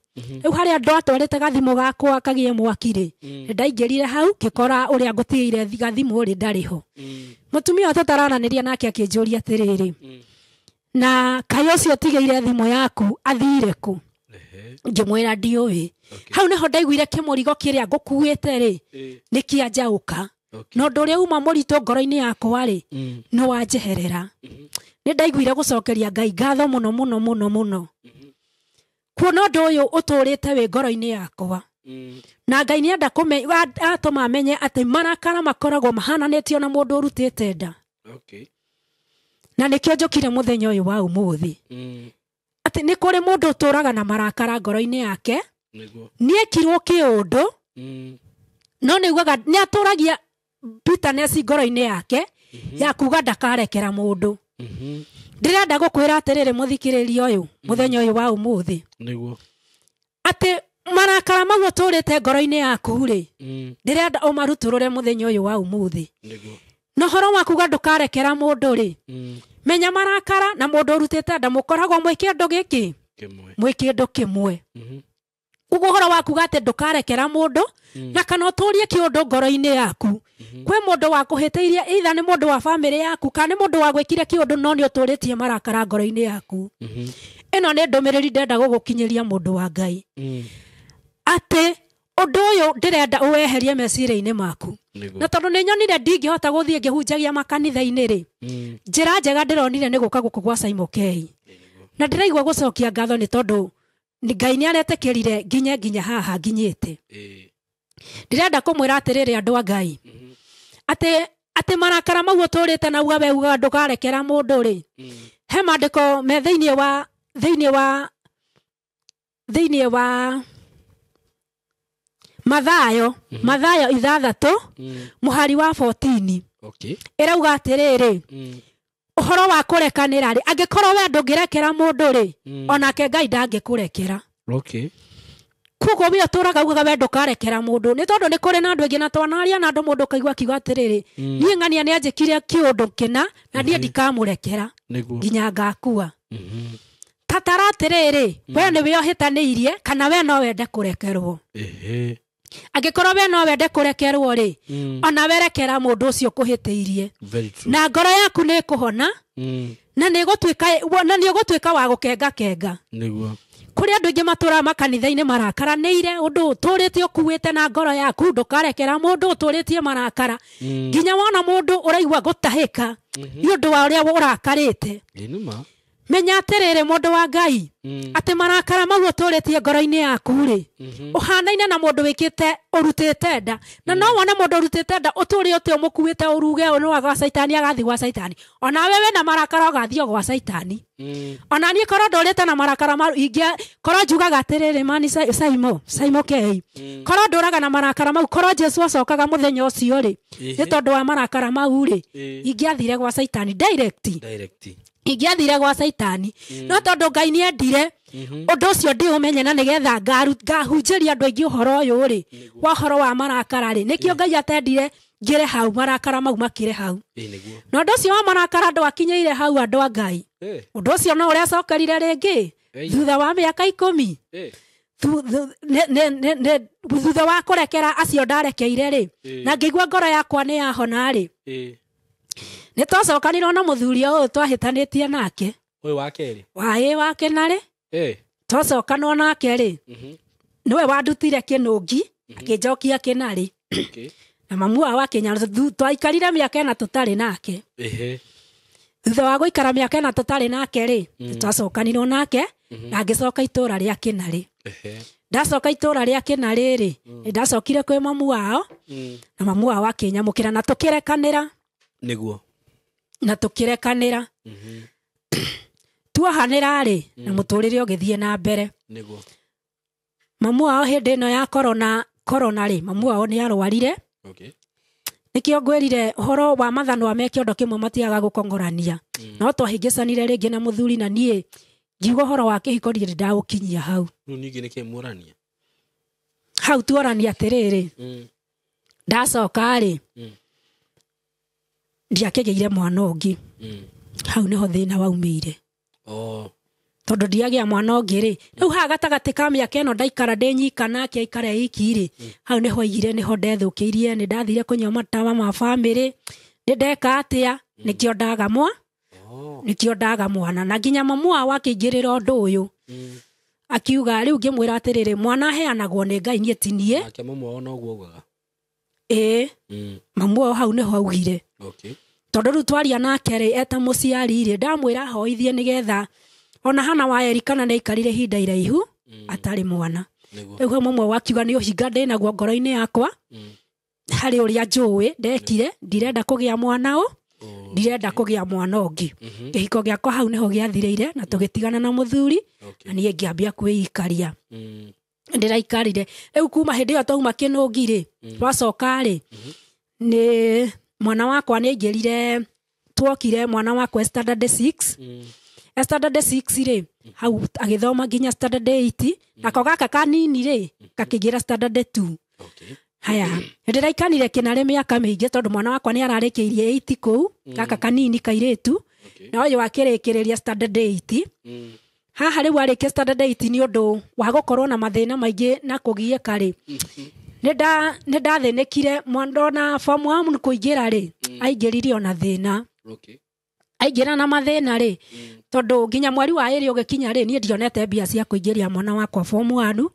Rĩu harĩa ndatwarĩte gathimũ gakwa kagĩe mwaki rĩ, nĩ ndaingĩrire hau ngĩkora ũrĩa ngũtigĩire gathimũ rĩ ndarĩ ho. Mũtumia ũyũ tũtararanĩria nake akĩnjũria atĩrĩrĩ, na kaĩ ũcio ũtigĩire thimũ yaku athire kũ? Ngĩmwĩra ndiũĩ. Hau nĩho ndaiguire kĩmũrigo kĩrĩa ngũkuĩte rĩ, nĩ kĩanjaũka. Na ũndũ ũrĩa uma mũritũ ngoro-inĩ yakwa rĩ, nĩ wanjeherera. Nĩ ndaiguire gũcokeria Ngai ngatho mũno mũno mũno mũno. Kuona ũndũ ũyũ ũtũrĩte wĩ ngoro-inĩ yakwa. Na Ngai nĩenda atũma amenye atĩ marakara makoragwo mahananĩtio na mũndũ ũrutĩte nda. Okay. Na nĩkĩo njũkire mũthenya ũyũ wa ũmũthĩ. Atĩ nĩ kũrĩ mũndũ ũtũraga na marakara ngoro-inĩ yake, nĩekirwo kĩũndũ, no nĩaugaga nĩatũragia bitterness ngoro-inĩ yake, Ya kuga ndakarekera mũndũ. Ndĩrenda gũkwĩra atĩrĩrĩ mũthikĩrĩria ũyũ mũthenya ũyũ wa ũmũthĩ. Nĩguo. Atĩ marakara mau ũtũrĩte ngoro-inĩ yaku rĩ, ndĩrenda ũmarutũrũre mũthenya ũyũ wa ũmũthĩ. Nĩguo. Na ũhoro wa kuga ndũkarekera mũndũ rĩ, menya marakara na mũndũ ũrutĩte nda mũkoragwo mwĩ kĩndũ gĩkĩ, Kĩmwe. mwĩ kĩndũ kĩmwe. Ũguo ũhoro wa kuga atĩ ndũkarekera mũndũ na kana ũtũrie kĩũndũ ngoro-inĩ yaku. Kwĩ mũndũ wakũhĩtĩirie, either nĩ mũndũ wa bamĩrĩ yaku kana nĩ mũndũ wagwĩkire kĩũndũ no nĩ ũtũrĩtie marakara ngoro-inĩ yaku. Ĩno nĩ ndũmĩrĩri ndĩrenda gũgũkinyĩria mũndũ wa Ngai. Atĩ ũndũ ũyũ ndĩrenda ũweherie meciria-inĩ maku. Na tondũ nĩ nyonire ndingĩhota gũthiĩ ngĩhunjagia makanitha-inĩ rĩ, njĩra njega ndĩronire nĩ gũka gũkũ gwa Simon K. Na ndĩraigua gũcokia ngatho nĩ tondũ Ngai nĩ aretĩkĩrire nginye nginya haha nginyĩte. Ndĩrenda kũmwĩra atĩrĩrĩ andũ a Ngai, atĩ marakara mau ũtũrĩte na uga we uga ndũkarekera mũndũ rĩ, he maandĩko me thĩinĩ wa Mathayo, Mathayo 6 mũhari wa 14. Okay. Ĩrauga atĩrĩrĩ, ũhoro wa kũrekanĩra rĩ, angĩkorwo we ndũngĩrekera mũndũ rĩ, onake Ngai ndangĩkũrekera. Okay. Koguo we ũtũraga ugaga we ndũkarekera mũndũ, nĩ tondũ nĩ kũrĩ na andũ aingĩ na twanaria na andũ mũndũ ũkaigua akiuga atĩrĩrĩ, niĩ ng'ania nĩ anjĩkire kĩũndũ kĩna na niĩ ndikamũrekera nginya ngakua. Tatara atĩrĩrĩ, we nĩwe ũhĩtanĩirie kana we no wende kũrekerwo. Angĩkorwo we no wende kũrekerwo rĩ, ona werekera mũndũ ũcio ũkũhĩtĩirie. Na ngoro yaku nĩ ĩkũhona, na nĩ ũgũtuĩka wa gũkenga kenga. Nĩguo. Kũrĩ andũ aingĩ matũraga makanitha-inĩ marakaranĩire ũndũ ũtũrĩte ũkuĩte na ngoro yaku, ndũkarekera mũndũ ũtũrĩtie marakara. Nginya wona mũndũ ũraigua gũtahĩka nĩ ũndũ wa ũrĩa ũrakarĩte. Menya atĩrĩrĩ mũndũ wa Ngai, atĩ marakara mau ũtũrĩtie ngoro-inĩ yaku rĩ, ũhanaine na mũndũ wĩkĩte ũrutĩte nda. Na no wone mũndũ ũrutĩte nda ũtũre ũte ũmũkuĩte ũruge ũyũ nĩ gwa Caitani agathiĩ gwa Caitani. Ona we wĩna marakara ũgathiĩ o gwa Caitani. Ona niĩ korwo ndũrĩte na marakara mau, korwo njugaga atĩrĩrĩ mani Simon K. Korwo ndũraga na marakara mau, korwo Jesu acokaga mũthenya ũcio rĩ, nĩ tondũ wa marakara mau rĩ, ingĩathire gwa Caitani direct. Ingĩathire gwa Caitani. No tondũ Ngai nĩendire ũndũ ũcio ndĩũmenye na nĩgetha ngahunjĩria andũ aingĩ ũhoro ũyũ rĩ, wa ũhoro wa marakara rĩ, nĩkĩo Ngai atendire ngĩre hau, marakara mau makĩre hau. Na ũndũ ũcio wa marakara ndwakinyĩire hau andũ a Ngai. Ũndũ ũcio no ũracokerire rĩngĩ thutha wa mĩaka 10. Thutha wa kũrekera acio ndarekeire rĩ, na ngĩigua ngoro yakwa nĩ yahona rĩ, nĩ twacokanirwo na mũthuri ũyũ twahĩtanĩtie nake. Ũyũ wa kerĩ? Waĩ wa kĩnarĩ. Twacokanwo nake rĩ, nĩwe wandutire kĩnũngi, akĩnjokia kĩnarĩ. Na mamu wao akĩnyara, twaikarire mĩaka 4 tũtarĩ nake. Thutha wa gũikara mĩaka 4 tũtarĩ nake rĩ, twacokanirwo nake, na ngĩcoka itũũra rĩa kĩnarĩ. Ndacoka itũũra rĩa kĩnarĩ rĩ, ndacokire kwĩ mamu wao, na mamu wao akĩnyamũkĩra na tũkĩrekanĩra. Nĩguo. Na tũkĩrekanĩra. Tuohanĩra rĩ, na mũtũrĩre ũgĩthiĩ na mbere. Nĩguo. Mamu wao hĩndĩ ĩno ya korona rĩ, mamu wao nĩ arwarire. Nĩkĩo ngwĩrire ũhoro wa mathanwa me kĩondo kĩmwe matiagaga gũkong'orania. No twahĩngĩcanire rĩngĩ na mũthuri na niĩ ngiuga ũhoro wa kĩhiko ndirĩ ndaũkinyia hau. Rĩu ningĩ nĩkĩ muorania? Hau tuorania atĩrĩrĩ, ndacoka rĩ, ndiakĩgĩire mwana ũngĩ. Hau nĩho thĩna waumĩire. Tondũ ndiagĩa mwana ũngĩ rĩ, rĩu haha gatagatĩ ka mĩaka ĩno ndaikara ndĩ nyika nake aikara iki rĩ, hau nĩho aigire nĩho ndethũkĩirie, nĩ ndathire kũnyua matawa ma bamĩrĩ, nĩ ndeka atĩa, nĩkĩo ndaga nĩkĩo ndaga mwana. Na nginya mamu wao akĩingĩrĩra ũndũ ũyũ. Akiuga rĩu ngĩmwĩra atĩrĩrĩ, mwana aheanagwo nĩ Ngai niĩ ti niĩ. Nake mamu wao noguo augaga? Ĩĩ. Mamu wao hau nĩho augire. Tondũ rĩu twaria nake rĩ, eta mũciari rĩ, ndamwĩra ahoithie nĩgetha ona hana wa Erikana nĩ aikarire ihinda iraihu atarĩ mwana. Rĩu hau mamu wao akiuga nĩ ũhinga ndĩnaguo ngoro-inĩ yakwa, harĩ ũrĩa njũĩ ndekire, ndirenda kũgĩa mwana ũ, ndirenda kũgĩa mwana ũngĩ. Kĩhiko gĩakwa hau nĩho gĩathirĩire na tũgĩtigana na mũthuri, na niĩ ngĩambia kwĩikaria. Ndĩraikarire. Rĩu kuma hĩndĩ ĩyo twauma kĩnũngi rĩ, twacoka rĩ, nĩ Mwana wakwa nĩ aingĩrire, twokire mwana wakwa standard 6. Standard 6 rĩ, hau agĩthoma nginya standard 8, nako gaka kanini rĩ gakĩingĩra standard 2. Haya, nĩndĩraikanire kĩnarĩ mĩaka mĩingĩ tondũ mwana wakwa nĩ ararĩkĩirie 8 kũu, gaka kanini kairĩtu, na ũyũ akĩrĩkĩrĩria standard 8. Haha rĩu arĩkia standard 8 nĩ ũndũ wa gũkorwo na mathĩna maingĩ na kũgiĩka rĩ, nĩndathĩnĩkire ndona form 1 kũingĩra rĩ, aingĩrire ona thĩna. Aingĩra na mathĩna rĩ, tondũ nginya mweri wa ĩrĩ ũgĩkinya rĩ, niĩ ndionete mbia cia kũingĩria mwana wakwa form 1.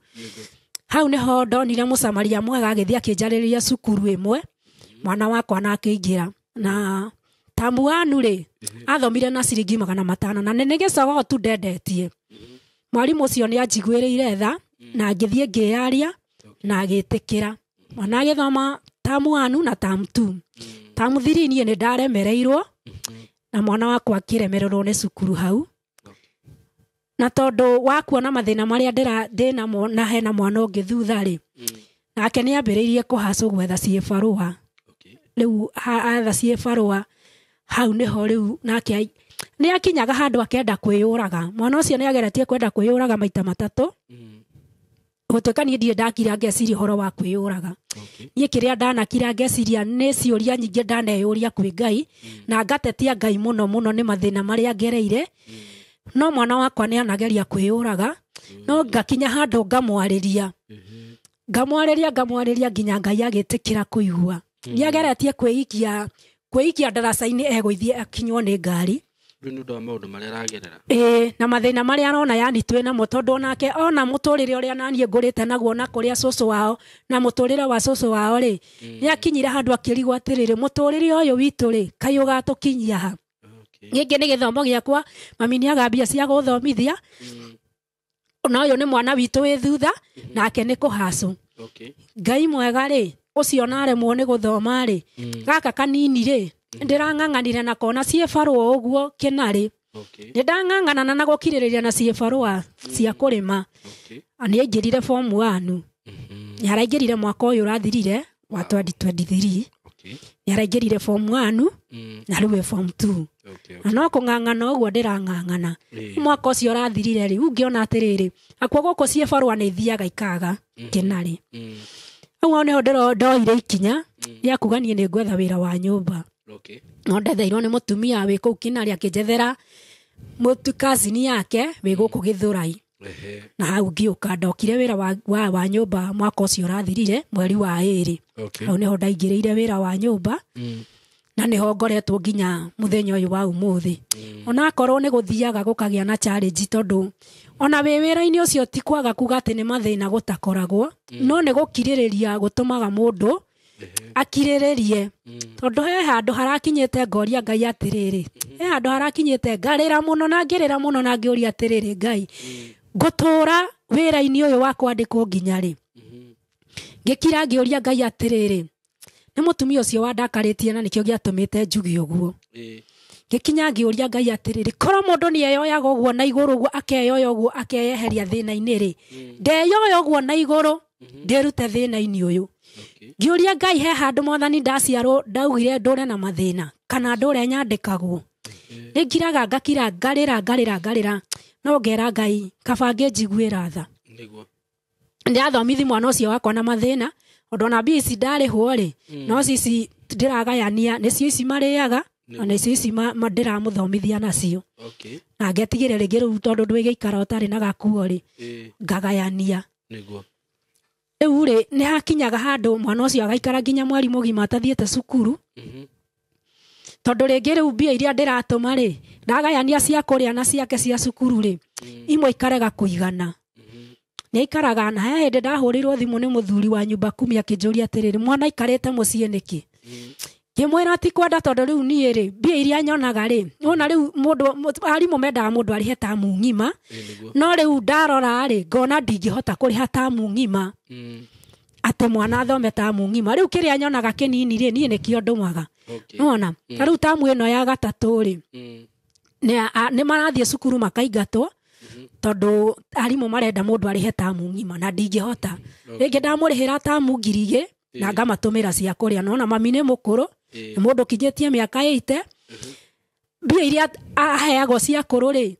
Hau nĩho ndonire mũsamaria mwega agĩthiĩ akĩnjarĩria cukuru ĩmwe, mwana wakwa na akĩingĩra. Na tamu 1 rĩ, athomire na ciringi 500, na nĩ gĩcogo tu ndendetie. Mwarimũ ũcio nĩ anjiguĩrĩire tha, na ngĩthiĩ ngĩyaria na agĩtĩkĩra. Mwana agĩthoma tamu 1 na tamu 2. Tamu 3 niĩ nĩ ndaremereirwo, na mwana wakwa akĩremererwo nĩ cukuru hau. Na tondũ wa kuona mathĩna marĩa ndĩnamo na hena mwana ũngĩ thutha rĩ, nake nĩ ambĩrĩirie kũhacwo gwetha ciĩbarũa. Rĩu etha ciĩbarũa, hau nĩho rĩu nake nĩ akinyaga handũ akenda kwĩyũraga. Mwana ũcio nĩ ageretie kwenda kwĩyũraga maita matatũ. Gũtuĩka niĩ ndirĩ ndakira ngeciria ũhoro wa kwĩyũraga. Niĩ kĩrĩa ndanakira ngeciria nĩ ciũria nyingĩ ndaneyũria kwĩ Ngai, na ngatetia Ngai mũno mũno nĩ mathĩna marĩa ngereire. No mwana wakwa nĩ anageria kwĩyũraga, no ngakinya handũ ngamwarĩria. Ngamwarĩria nginya Ngai agĩtĩkĩra kũigua. Nĩ ageretie kwĩikia ndaraca-inĩ egũithiĩ akinywo nĩ ngari. Rĩu nĩ ũndũ wa maũndũ marĩa aragerera. Ĩĩ, na mathĩna marĩa arona yani twĩ namo, tondũ onake ona mũtũrĩre ũrĩa naniĩ ngũrĩte naguo na kũrĩa cũcũ wao na mũtũrĩre wa cũcũ wao rĩ, nĩ akinyire handũ akĩrigwo atĩrĩrĩ, mũtũrĩre ũyũ witũ rĩ, kaĩ ũgatũkinyia ha? Ningĩ nĩ gĩthomo gĩakwa, mami nĩ aga mbia cia gũthomithia, na ũyũ nĩ mwana witũ wĩ thutha, nake nĩ kũhacũ. Ngai mwega rĩ, ũcio naremwo nĩ gũthoma rĩ, gaka kanini rĩ, ndĩrang'ang'anire na kona ciĩbarũa ũguo kĩnarĩ. Nĩndang'ang'ana na gũkirĩrĩria na ciĩbarũa cia kũrĩma. Nĩ aingĩrire form 1. Nĩ araingĩrire mwaka ũyũ ũrathirire wa 2023. Nĩ araingĩrire form 1 na rĩu e form 2. Na no kũng'ang'ana ũguo ndĩrang'ang'ana. Mwaka ũcio ũrathirire rĩ, ũngĩona atĩrĩrĩ, akuo gũkũ ciĩbarũa nĩ ithiaga ikaga kĩnarĩ. Hau nĩho ndoire ikinya rĩa kuga niĩ nĩ ngwetha wĩra wa nyũmba. No ndetheirwo nĩ mũtumia wĩ kũu kĩnarĩ akĩnjethera kazini yake wĩ gũkũ Gĩthũrai. Na hau ngĩũka ndokire wĩra wa nyũmba mwaka ũcio ũrathirire mweri wa ĩrĩ. Hau nĩho ndaingĩrĩire wĩra wa nyũmba, na nĩho ngoretwo nginya mũthenya ũyũ wa ũmũthĩ. Onakorwo nĩ gũthiaga gũkagĩa na challenge, tondũ ona wĩ wĩra-inĩ ũcio ti kwaga kuga atĩ nĩ mathĩna gũtakoragwo, no nĩ gũkirĩrĩria gũtũmaga mũndũ akirĩrĩrie. Tondũ he handũ harakinyĩte ngoria Ngai atĩrĩrĩ, he handũ harakinyĩte ngarĩra mũno na ngĩrĩra mũno na ngĩũria atĩrĩrĩ, Ngai, ngũtũra wĩra-inĩ ũyũ wa kwandĩkwo nginya rĩ? Ngĩkira ngĩũria Ngai atĩrĩrĩ, nĩ mũtumia ũcio wandakarĩtie na nĩkĩo gĩatũmĩte njuge ũguo. Ngĩkinya ngĩũria Ngai atĩrĩrĩ, korwo mũndũ nĩ eyoyaga ũguo na igũrũ ũguo, akeyoya ũguo akeyeheria thĩna-inĩ rĩ, ndeyoya ũguo na igũrũ ndĩrute thĩna-inĩ ũyũ. Ngĩũria Ngai, he handũ mwathani ndaciarwo ndaugire ndũre na mathĩna kana ndũre nyandĩkagwo. Nĩ ngiraga ngakira ngarĩra ngarĩra ngarĩra, no ngera Ngai kaba ngĩnjiguĩra tha. Ndĩrathomithi mwana ũcio wakwa na mathĩna, ũndũ ona mbia ici ndarĩhwo rĩ, no cici ndĩragayania, nĩcio ici marĩaga na nĩcio ici ndĩramũthomithia nacio. Na ngetigĩre rĩngĩ rĩu tondũ ndwĩgĩikara ũtarĩ na gakuo rĩ, ngagayania. Rĩu rĩ, nĩ hakinyaga handũ mwana ũcio agaikara nginya mweri mũgima atathiĩte cukuru. Tondũ rĩngĩ rĩu mbia iria ndĩratũma rĩ, ndagayania cia kũrĩa na ciake cia cukuru rĩ, imwe ikarega kũigana. Nĩ aikaraga, na he hĩndĩ ndahũrĩirwo thimũ nĩ mũthuri wa nyũmba kumi akĩnjũria atĩrĩrĩ, mwana aikarĩte mũciĩ nĩkĩ? Ngĩmwĩra ti kwenda, tondũ rĩu niĩ rĩ, mbia iria nyonaga rĩ, wona rĩu mũndũ, arimũ mendaga mũndũ arĩhe tamu ng'ima, no rĩu ndarora rĩ, ngona ndingĩhota kũrĩha tamu ng'ima, atĩ mwana athome tamu ng'ima. Rĩu kĩrĩa nyonaga kĩnini rĩ, niĩ nĩkĩo ndũmaga. Nĩwona? Ta rĩu tamu ĩno ya gatatũ rĩ, nĩ marathiĩ cukuru makaingatwo, tondũ arimũ marenda mũndũ arĩhe tamu ng'ima na ndingĩhota. Rĩngĩ ndamũrĩhĩra tamu 2,000, Na ngamatũmĩra cia kũrĩa. Nona mami nĩ mũkũrũ, nĩ mũndũ ũkinyĩtie mĩaka 80. Mbia iria aheagwo cia kũrũ rĩ,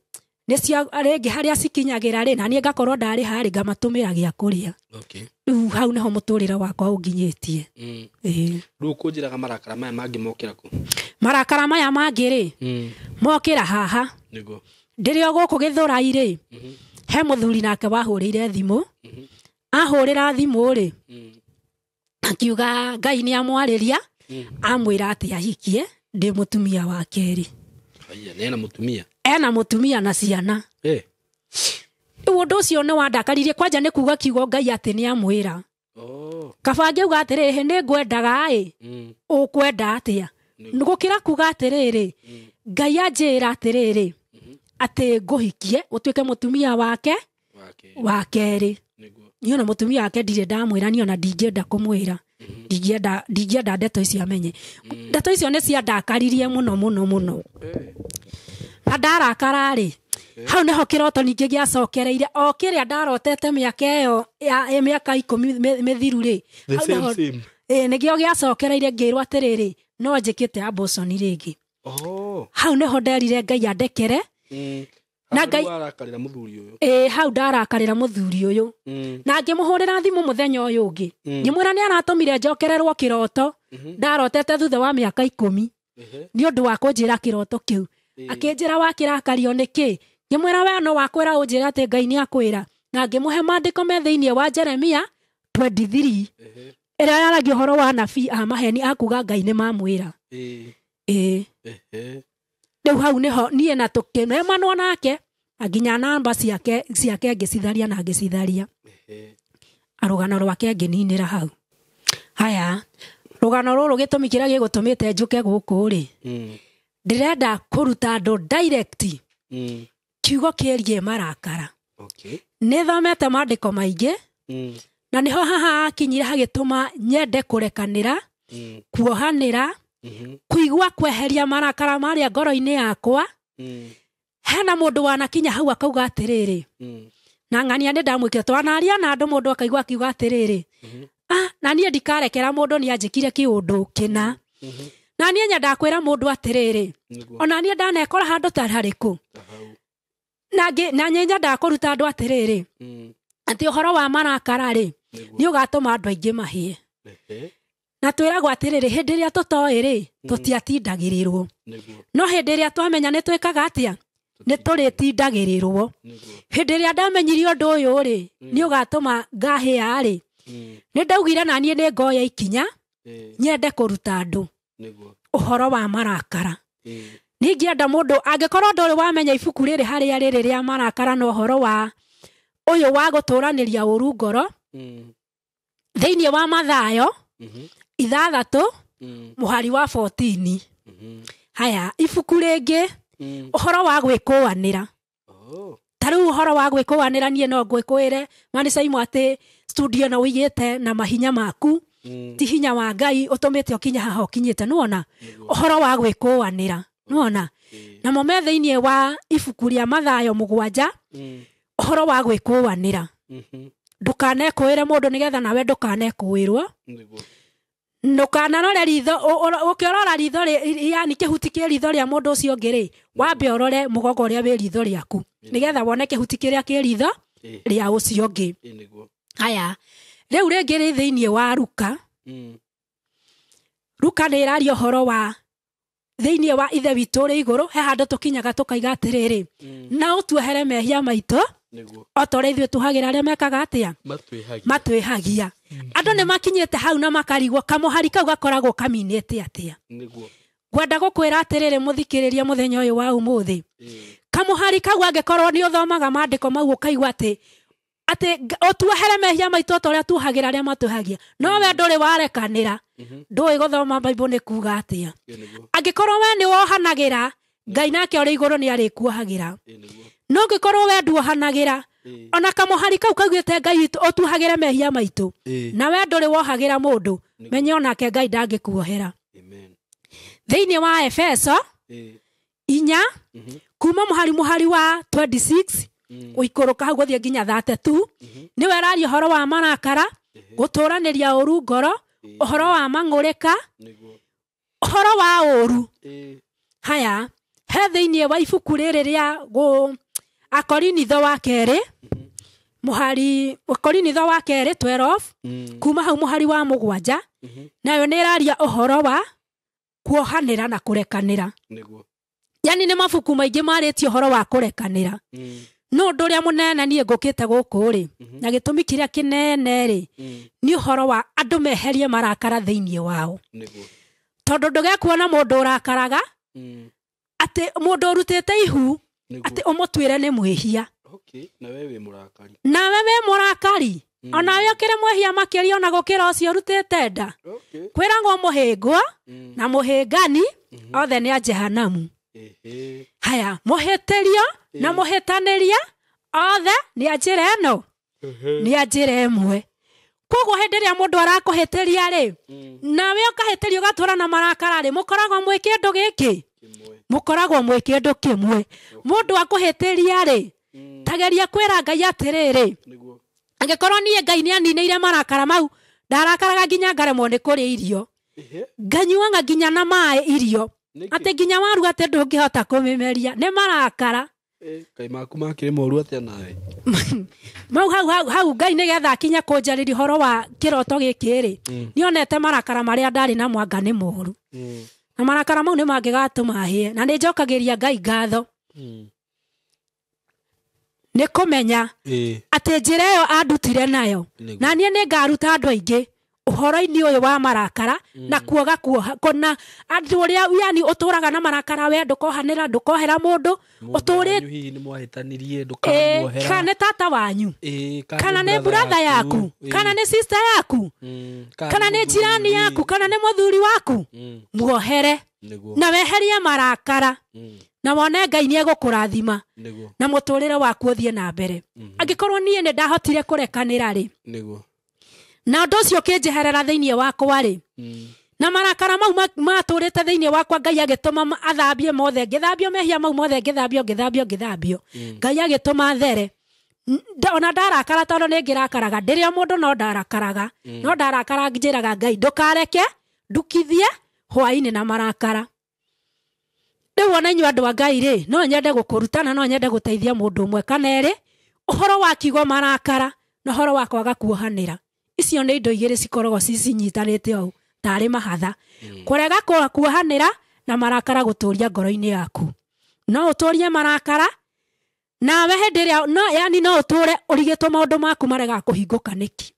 nĩ cia rĩngĩ harĩa cikinyagĩra rĩ, na niĩ ngakorwo ndarĩha rĩ, ngamatũmĩra gĩa kũrĩa. Rĩu hau nĩho mũtũrĩre wakwa ũnginyĩtie. Rĩu kũnjĩraga marakara maya mangĩ mokĩra kũ? Marakara maya mangĩ rĩ, mokĩra haha. Nĩguo. Ndĩrĩ o gũkũ Gĩthũrai rĩ, he mũthuri nake wahũrĩire thimũ. Ahũrĩra thimũ rĩ, akiuga Ngai nĩ amwarĩria, amwĩra atĩ ahikie ndĩ mũtumia wa kerĩ. Haya, na ena mũtumia? Ena mũtumia na ciana. Rĩu ũndũ ũcio nĩ wandakaririe kwanja nĩ kuga kiugo Ngai atĩ nĩ amwĩra. Kaba ngĩuga atĩrĩrĩ, nĩ ngwendaga ĩ, ũkwenda atĩa? Gũkĩra kuga atĩrĩrĩ, Ngai anjĩra atĩrĩrĩ, atĩ ngũhikie ũtuĩke mũtumia wake wa kerĩ. Niĩ ona mũtumia wake ndirĩ ndamwĩra, niĩ ona ndingĩenda kũmwĩra. Ndingĩenda ndeto icio amenye. Ndeto icio nĩ ciandakaririe mũno mũno mũno. Na ndarakara rĩ, hau nĩho kĩroto ningĩ gĩacokereire o kĩrĩa ndarotete mĩaka ĩyo ya mĩaka 10 mĩthiru rĩ. Nĩkĩo gĩacokereire ngĩrwo atĩrĩrĩ, no njĩkĩte abortion rĩngĩ. Hau nĩho nderire Ngai andekere. Na Ngai arakarĩra mũthuri ũyũ. Hau ndarakarĩra mũthuri ũyũ. Na ngĩmũhũrĩra thimũ mũthenya ũyũ ũngĩ. Ngĩmwĩra nĩ aratũmire njokererwo kĩroto. Ndarotete thutha wa mĩaka 10. Nĩ ũndũ wa kũnjĩra kĩroto kĩu. Akĩnjĩra wakĩrakario nĩkĩ? Ngĩmwĩra we no wakwĩra ũnjĩre atĩ Ngai nĩ akwĩra. Na ngĩmũhe maandĩko me thĩinĩ wa Jeremia 23. Ĩrĩa yaragia ũhoro wa anabii a maheni akuga Ngai nĩ mamwĩra. Rĩu hau nĩho niĩ na tũkĩnemanwo nake nginya namba ciake ngĩcitharia na ngĩcitharia. Rũgano rwake ngĩninĩra hau. Haya, rũgano rũrũ gĩtũmi kĩrĩa gĩgũtũmĩte njũke gũkũ rĩ, ndĩrenda kũruta andũ direct kiugo kĩerie marakara. Nĩ thomete maandĩko maingĩ, na nĩho haha akinyire hagĩtũma nyende kũrekanĩra, kuohanĩra, kuigua kweheria marakara marĩa ngoro-inĩ yakwa. Hena mũndũ wanakinya hau akauga atĩrĩrĩ, na ng'ania nĩ ndamwĩkire, twanaria na andũ mũndũ akaigua akiuga atĩrĩrĩ, na niĩ ndikarekera mũndũ nĩ anjĩkire kĩũndũ kĩna. Na niĩ nyendaga kwĩra mũndũ atĩrĩrĩ, ona niĩ ndanekora handũ ta harĩkũ. Na niĩ nyendaga kũruta andũ atĩrĩrĩ, atĩ ũhoro wa marakara rĩ, nĩ ũgatũma andũ aingĩ mahĩe. Na twĩragwo atĩrĩrĩ, hĩndĩ ĩrĩa tũtoĩ rĩ, tũtiatindagĩrĩrwo. No hĩndĩ ĩrĩa twamenya nĩ twĩkaga atĩa? Nĩ tũrĩtindagĩrĩrwo. Hĩndĩ ĩrĩa ndamenyire ũndũ ũyũ rĩ, nĩ ũgatũma ngahĩa rĩ, nĩ ndaugire na niĩ nĩ ngoya ikinya, nyende kũruta andũ ũhoro wa marakara. Ningĩenda mũndũ angĩkorwo ndũrĩ wamenya ibuku rĩrĩ harĩa rĩrĩ rĩa marakara na ũhoro wa ũyũ wa gũtũranĩria ũru ngoro, thĩinĩ wa Mathayo 6 mũhari wa 14. Haya, ibuku rĩngĩ ũhoro wa gwĩkũanĩra. Ta rĩu ũhoro wa gwĩkũanĩra niĩ no ngwĩkũĩre Manicaimu atĩ studio no ũigĩte na mahinya maku, ti hinya wa Ngai ũtũmĩte ũkinye haha ũkinyĩte. Nĩwona ũhoro wa gwĩkũanĩra, nĩwona namo me thĩinĩ wa ibuku rĩa Mathayo 7 ũhoro wa gwĩkũanĩra. Ndũkanekũĩre mũndũ nĩgetha nawe ndũkanekũĩrwo. Ndũkanarore ritho, ũkĩrora ritho yani kĩhuti kĩ ritho rĩa mũndũ ũcio ũngĩ rĩ, wambe ũrore mũgongo ũrĩa wĩ ritho rĩaku nĩgetha wone kĩhuti kĩrĩa kĩ ritho rĩa ũcio ũngĩ. Haya, rĩu rĩngĩ rĩ thĩinĩ wa Luka. Luka nĩ ĩraria ũhoro wa thĩinĩ wa Ithe witũ ũrĩ igũrũ, he handũ tũkinyaga tũkaiga atĩrĩrĩ, na ũtuohere mehia maitũ o ta ũrĩa ithuĩ tuhagĩra arĩa mekaga atĩa? Matwĩhagia. Andũ nĩ makinyĩte hau na makarigwo kamũhari kau gakoragwo kaminĩte atĩa. Ngwenda gũkwĩra atĩrĩrĩ mũthikĩrĩria mũthenya ũyũ wa ũmũthĩ, kamũhari kau angĩkorwo nĩ ũthomaga maandĩko mau ũkaigua atĩ ũtuohere mehia maitũ o ta ũrĩa tuhagĩra arĩa matwĩhagia, no we ndũrĩ warekanĩra, ndũĩ gũthoma Bible nĩ kuga atĩa. Angĩkorwo we nĩ wohanagĩra, Ngai nake ũrĩ igũrũ nĩ arĩkuohagĩra. No ngĩkorwo we nduohanagĩra, ona kamũhari kau kaugĩte Ngai witũ ũtuhagĩre mehia maitũ, na we ndũrĩ wohagĩra mũndũ, menye onake Ngai ndangĩkuohera. Thĩinĩ wa Efeso 4 kuma mũhari wa 26 ũikũrũka hau gũthiĩ nginya 32, nĩwe araria ũhoro wa marakara, gũtũranĩria ũru ngoro, Ũhoro wa mang'ũrĩka, ũhoro wa ũru. Haya, he thĩinĩ wa ibuku rĩrĩ rĩa Akorinitho wa kerĩ, mũhari Akorinitho wa kerĩ 12, kuma hau mũhari wa 7, nayo nĩ ĩraria ũhoro wa kuohanĩra na kũrekanĩra. Yani nĩ mabuku maingĩ marĩtie ũhoro wa kũrekanĩra. No ũndũ ũrĩa mũnene niĩ ngũkĩte gũkũ rĩ, na gĩtũmi kĩrĩa kĩnene rĩ, nĩ ũhoro wa andũ meherie marakara thĩinĩ wao. Tondũ ndũgekuona mũndũ ũrakaraga, atĩ mũndũ ũrutĩte ihu, atĩ ũmũtuĩre nĩ mwĩhia. Nawe wĩ mũrakari. Nawe wĩ mũrakari. Onawe ũkĩrĩ mwĩhia makĩria ona gũkĩra ũcio ũrutĩte nda. Kwĩragwo mũhĩngwo na mũhĩngani othe nĩ a Jehanamu. Haya, mũhĩtĩrio na mũhĩtanĩria othe nĩ a njĩra ĩno, nĩ a njĩra ĩmwe. Koguo hĩndĩ ĩrĩa mũndũ arakũhĩtĩria rĩ, nawe ũkahĩtĩrio ũgatũra na marakara rĩ, mũkoragwo mwĩ kĩndũ gĩkĩ, mũkoragwo mwĩ kĩndũ kĩmwe. Mũndũ akũhĩtĩria rĩ, tageria kwĩra Ngai atĩrĩrĩ, angĩkorwo niĩ Ngai nĩ aninĩire marakara mau, ndarakaraga nginya ngaremwo nĩ kũrĩa irio, nganyuaga nginya na maĩ irio, atĩ nginya waru atĩ ndũngĩhota kũmĩmeria nĩ marakara. Ngai maku makĩrĩ moru atĩa nawe? Mau hau hau hau Ngai nĩgetha akinya kũnjarĩria ũhoro wa kĩroto gĩkĩ rĩ, nĩonete marakara marĩa ndarĩ namo anga nĩ moru. Na marakara mau nĩ mangĩgatũma hĩe, na nĩ njokagĩria Ngai ngatho nĩ kũmenya atĩ njĩra ĩyo andutire nayo, na niĩ nĩ ngaruta andũ aingĩ ũhoro-inĩ ũyũ wa marakara na kuoga kuona andũ ũrĩa yani ũtũraga na marakara, we ndũkohanĩra, ndũkohera mũndũ ũtũrĩte hihi nĩ mwahĩtanirie, ndũkamuohera, kana nĩ tata wanyu, kana nĩ brother yaku, kana nĩ sister yaku, kana nĩ jirani yaku, kana nĩ mũthuri waku, muohere na weherie marakara na wone Ngai nĩ egũkũrathima na mũtũrĩre waku ũthiĩ na mbere. Angĩkorwo niĩ nĩ ndahotire kũrekanĩra rĩ, na ũndũ ũcio ũkĩnjeherera thĩinĩ wakwa rĩ, na marakara mau matũrĩte thĩinĩ wakwa, Ngai agĩtũma athambie mothe, ngĩthambio mehia mau mothe, ngĩthambio ngĩthambio ngĩthambio, Ngai agĩtũma there. Ona ndarakara tondũ nĩ ngĩrakaraga, ndĩrĩ o mũndũ no ndarakaraga, no ndarakara njĩraga Ngai ndũkareke ndukithie hwaĩ-inĩ na marakara. Rĩu ona inyuĩ andũ a Ngai rĩ, no nyende gũkũrutana, no nyende gũteithia mũndũ ũmwe kana erĩ ũhoro wa kiugo marakara na ũhoro wa kwaga kuohanĩra. Icio nĩ indo igĩrĩ cikoragwo cicinyitanĩte ũũ tarĩ mahatha. Kũrega kuohanĩra na marakara gũtũria ngoro-inĩ yaku. No ũtũrie marakara nawe hĩndĩ ĩrĩa no yani no ũtũre ũrigĩtwo maũndũ maku maregaga kũhingũka nĩkĩ?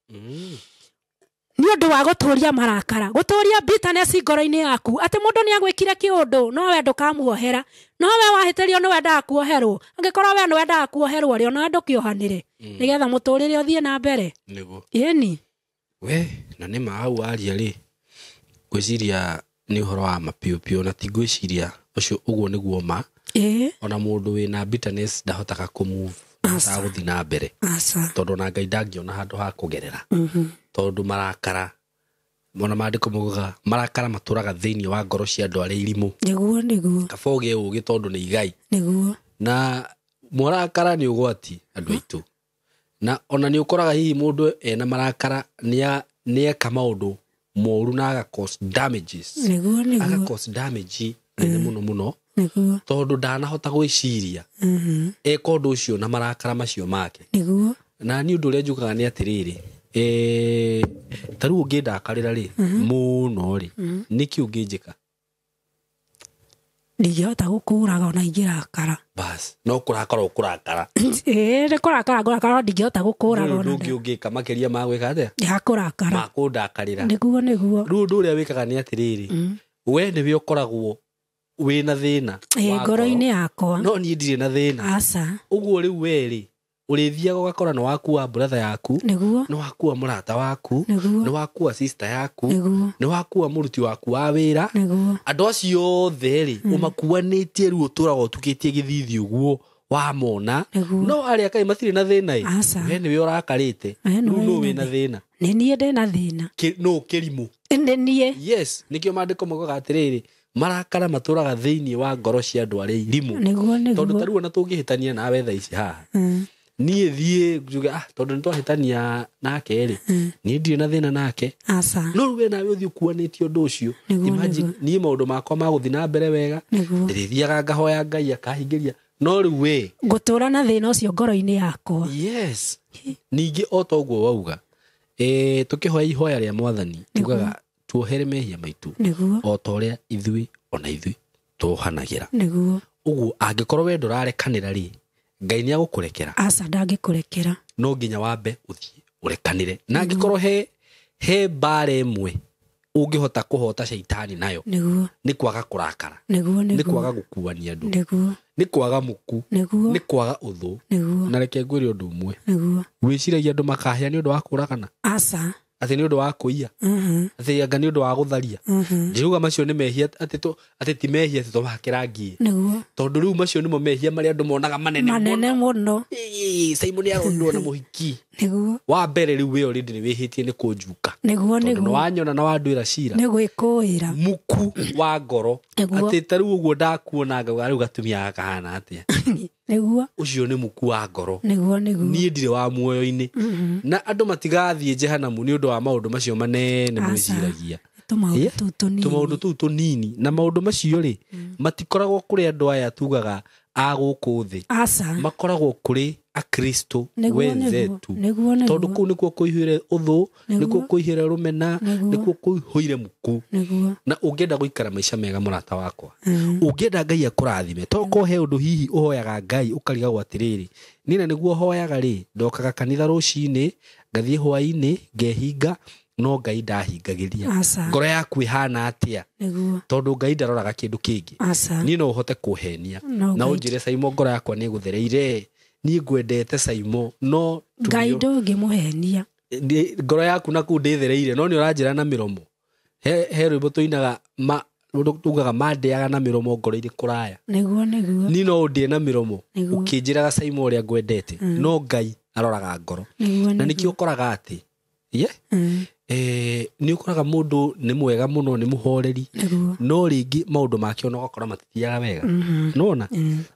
Nĩ ũndũ wa gũtũria marakara, gũtũria bitterness ngoro-inĩ yaku, atĩ mũndũ nĩ agwĩkire kĩũndũ no we ndũkamuohera, no we wahĩtĩrio nĩ wendaga kuoherwo. Angĩkorwo we nĩ wendaga kuoherwo rĩ, ona ndũkĩohanĩre nĩgetha mũtũrĩre ũthiĩ na mbere. Nĩguo. Ĩni. We na nĩ ma hau waria rĩ, ngwĩciria nĩ ũhoro wa ma piũ piũ, na ti ngwĩciria ũcio ũguo nĩguo ma. Ona mũndũ wĩna bitterness ndahotaga kũ-move, ndahotaga gũthiĩ na mbere. Tondũ ona Ngai ndangĩona handũ ha kũgerera. Tondũ marakara, ona maandĩko maugaga marakara matũraga thĩinĩ wa ngoro cia andũ arĩa irimũ. Nĩguo nĩguo. Kaba ũgĩe ũgĩ tondũ nĩ igai. Nĩguo. Na marakara nĩ ũgwati andũ aitũ. Na ona nĩ ũkoraga hihi mũndũ ena marakara nĩ eka maũndũ moru na aga cause damages. Nĩguo nĩguo. Aga cause damage nene mũno mũno. Nĩguo. Tondũ ndanahota gwĩciria eka ũndũ ũcio na marakara macio make. Nĩguo. Na niĩ ũndũ ũrĩa njugaga nĩ atĩrĩrĩ, ta rĩu ũngĩndakarĩra rĩ mũno rĩ, nĩkĩ ũngĩnjĩka? Ndingĩhota gũkũraga ona ingĩrakara. Bas, no kũrakara ũkũrakara. Ĩĩ, nĩ kũrakara ngũrakara, no ndingĩhota gũkũraga ona. Ũndũ ũngĩ ũngĩka makĩria ma gwĩka atĩa? Ya kũrakara. Ma kũndakarĩra. Nĩguo nĩguo. Rĩu ũndũ ũrĩa wĩkaga nĩ atĩrĩrĩ, we nĩwe ũkoragwo wĩna thĩna ngoro-inĩ yakwa, no niĩ ndirĩ na thĩna. Aca. Ũguo rĩu we rĩ, ũrĩthiaga ũgakora nĩ wakua brother yaku, nĩguo, nĩ wakua mũrata waku, nĩguo, nĩ wakua sister yaku, nĩguo, nĩ wakua mũruti waku wa wĩra, nĩguo. Andũ acio othe rĩ, ũmakuanĩtie rĩu ũtũraga ũtukĩtie gĩthithi ũguo wamona. No arĩa kaĩ matirĩ na thĩna ĩ, we nĩwe ũrakarĩte, rĩu nũ wĩna thĩna? Nĩ niĩ ndĩna thĩna. Nũ kĩrimũ? Nĩ niĩ. Yes, nĩkĩo maandĩko maugaga atĩrĩrĩ, marakara matũraga thĩinĩ wa ngoro cia andũ arĩa irimũ. Nĩguo nĩguo. Tondũ ta rĩu ona tũngĩhĩtania nawe thaa ici haha, Niĩ thiĩ njuge tondũ nĩ twahĩtania nake rĩ, niĩ ndirĩ na thĩna nake. Aca. No rĩu we nawe ũthiĩ ũkuanĩtie ũndũ ũcio. Imagine niĩ maũndũ makwa ma gũthiĩ na mbere wega, ndĩrĩthiaga ngahoya Ngai akahingĩria, no rĩu we ngũtũra na thĩna ũcio ngoro-inĩ yakwa. Yes. Ningĩ o ta ũguo wauga, tũkĩhoya ihoya rĩa mwathani tugaga tuohere mehia maitũ o ta ũrĩa ithuĩ ona ithuĩ tuohanagĩra. Nĩguo. Ũguo angĩkorwo we ndũrarekanĩra rĩ, Ngai nĩ agũkũrekera. Aca, ndangĩkũrekera. No nginya wambe ũthiĩ ũrekanĩre. Na angĩkorwo he mbara ĩmwe ũngĩhota kũhota caitani nayo, nĩ kwaga kũrakara, nĩ kwaga gũkuania andũ, nĩ kwaga muku, nĩ kwaga ũthũ. Na reke ngwĩre ũndũ ũmwe, wĩciragia andũ makahĩa nĩ ũndũ wa kũragana? Aca. Atĩ nĩ ũndũ wa kũiya? Atĩ anga nĩ ũndũ wa gũtharia? Ndiruga macio nĩ mehia, atĩ ti mehia atĩ tũmahakĩra ngie. Tondũ rĩu macio nĩmo mehia marĩa andũ monaga manene mũno. Simon nĩarondwo na mũhiki. Wa mbere rĩu we already nĩ wĩhĩtie nĩ kũnjuka. Tondũ nĩ wanyona na wandwĩra cira. Nĩ gwĩkũĩra. Muku wa ngoro. Atĩ ta rĩu ũguo ndakuona ngauga rĩu gatumia gaka kahana atĩa. Nĩguo. Ũcio nĩ muku wa ngoro. Nĩguo. Niĩ ndirĩ wa muoyo-inĩ. Na andũ matigathiĩ jehanamu nĩ ũndũ wa maũndũ macio manene mwĩciragia. Tũmaũndũ tũu tũnini. Na maũndũ macio rĩ, matikoragwo kũrĩ andũ aya tugaga a gũkũ thĩ. Makoragwo kũrĩ akristo wenzetu. Tondũ kũu nĩkuo kũihũire ũthũ, nĩkuo kũihũire rũmena, nĩkuo kũihũire muku. Na ũngĩenda gũikara maica mega mũrata wakwa, ũngĩenda Ngai akũrathime, tokorwo he ũndũ hihi ũhoyaga Ngai ũkarigagwo atĩrĩrĩ, niĩ na nĩguo hoyaga rĩ, ndokaga kanitha rũcinĩ, ngathiĩ hwaĩ-inĩ, ngehinga, no Ngai ndahingagĩria. Ngoro yaku ĩhana atĩa? Tondũ Ngai ndaroraga kĩndũ kĩngĩ. Niĩ no ũhote kũhenia na ũnjĩre Saimo ngoro yakwa nĩ ĩgũthereire, niĩ ngwendete Saimo, no Ngai ndũngĩmũhenia. Ngoro yaku naku ndĩthereire, no nĩ ũranjĩra na mĩromo. He rwĩmbo tũinaga tugaga mandĩaga na mĩromo ngoro irĩ kũraya. Nĩguo. Niĩ no ũndĩe na mĩromo ũkĩnjĩraga Saimo ũrĩa ngwendete, no Ngai aroraga ngoro. Na nĩkĩo ũkoraga atĩ nĩ ũkoraga mũndũ nĩ mwega mũno, nĩ mũhoreri, no rĩngĩ maũndũ make ona ũgakora matithiaga wega. Nĩwona?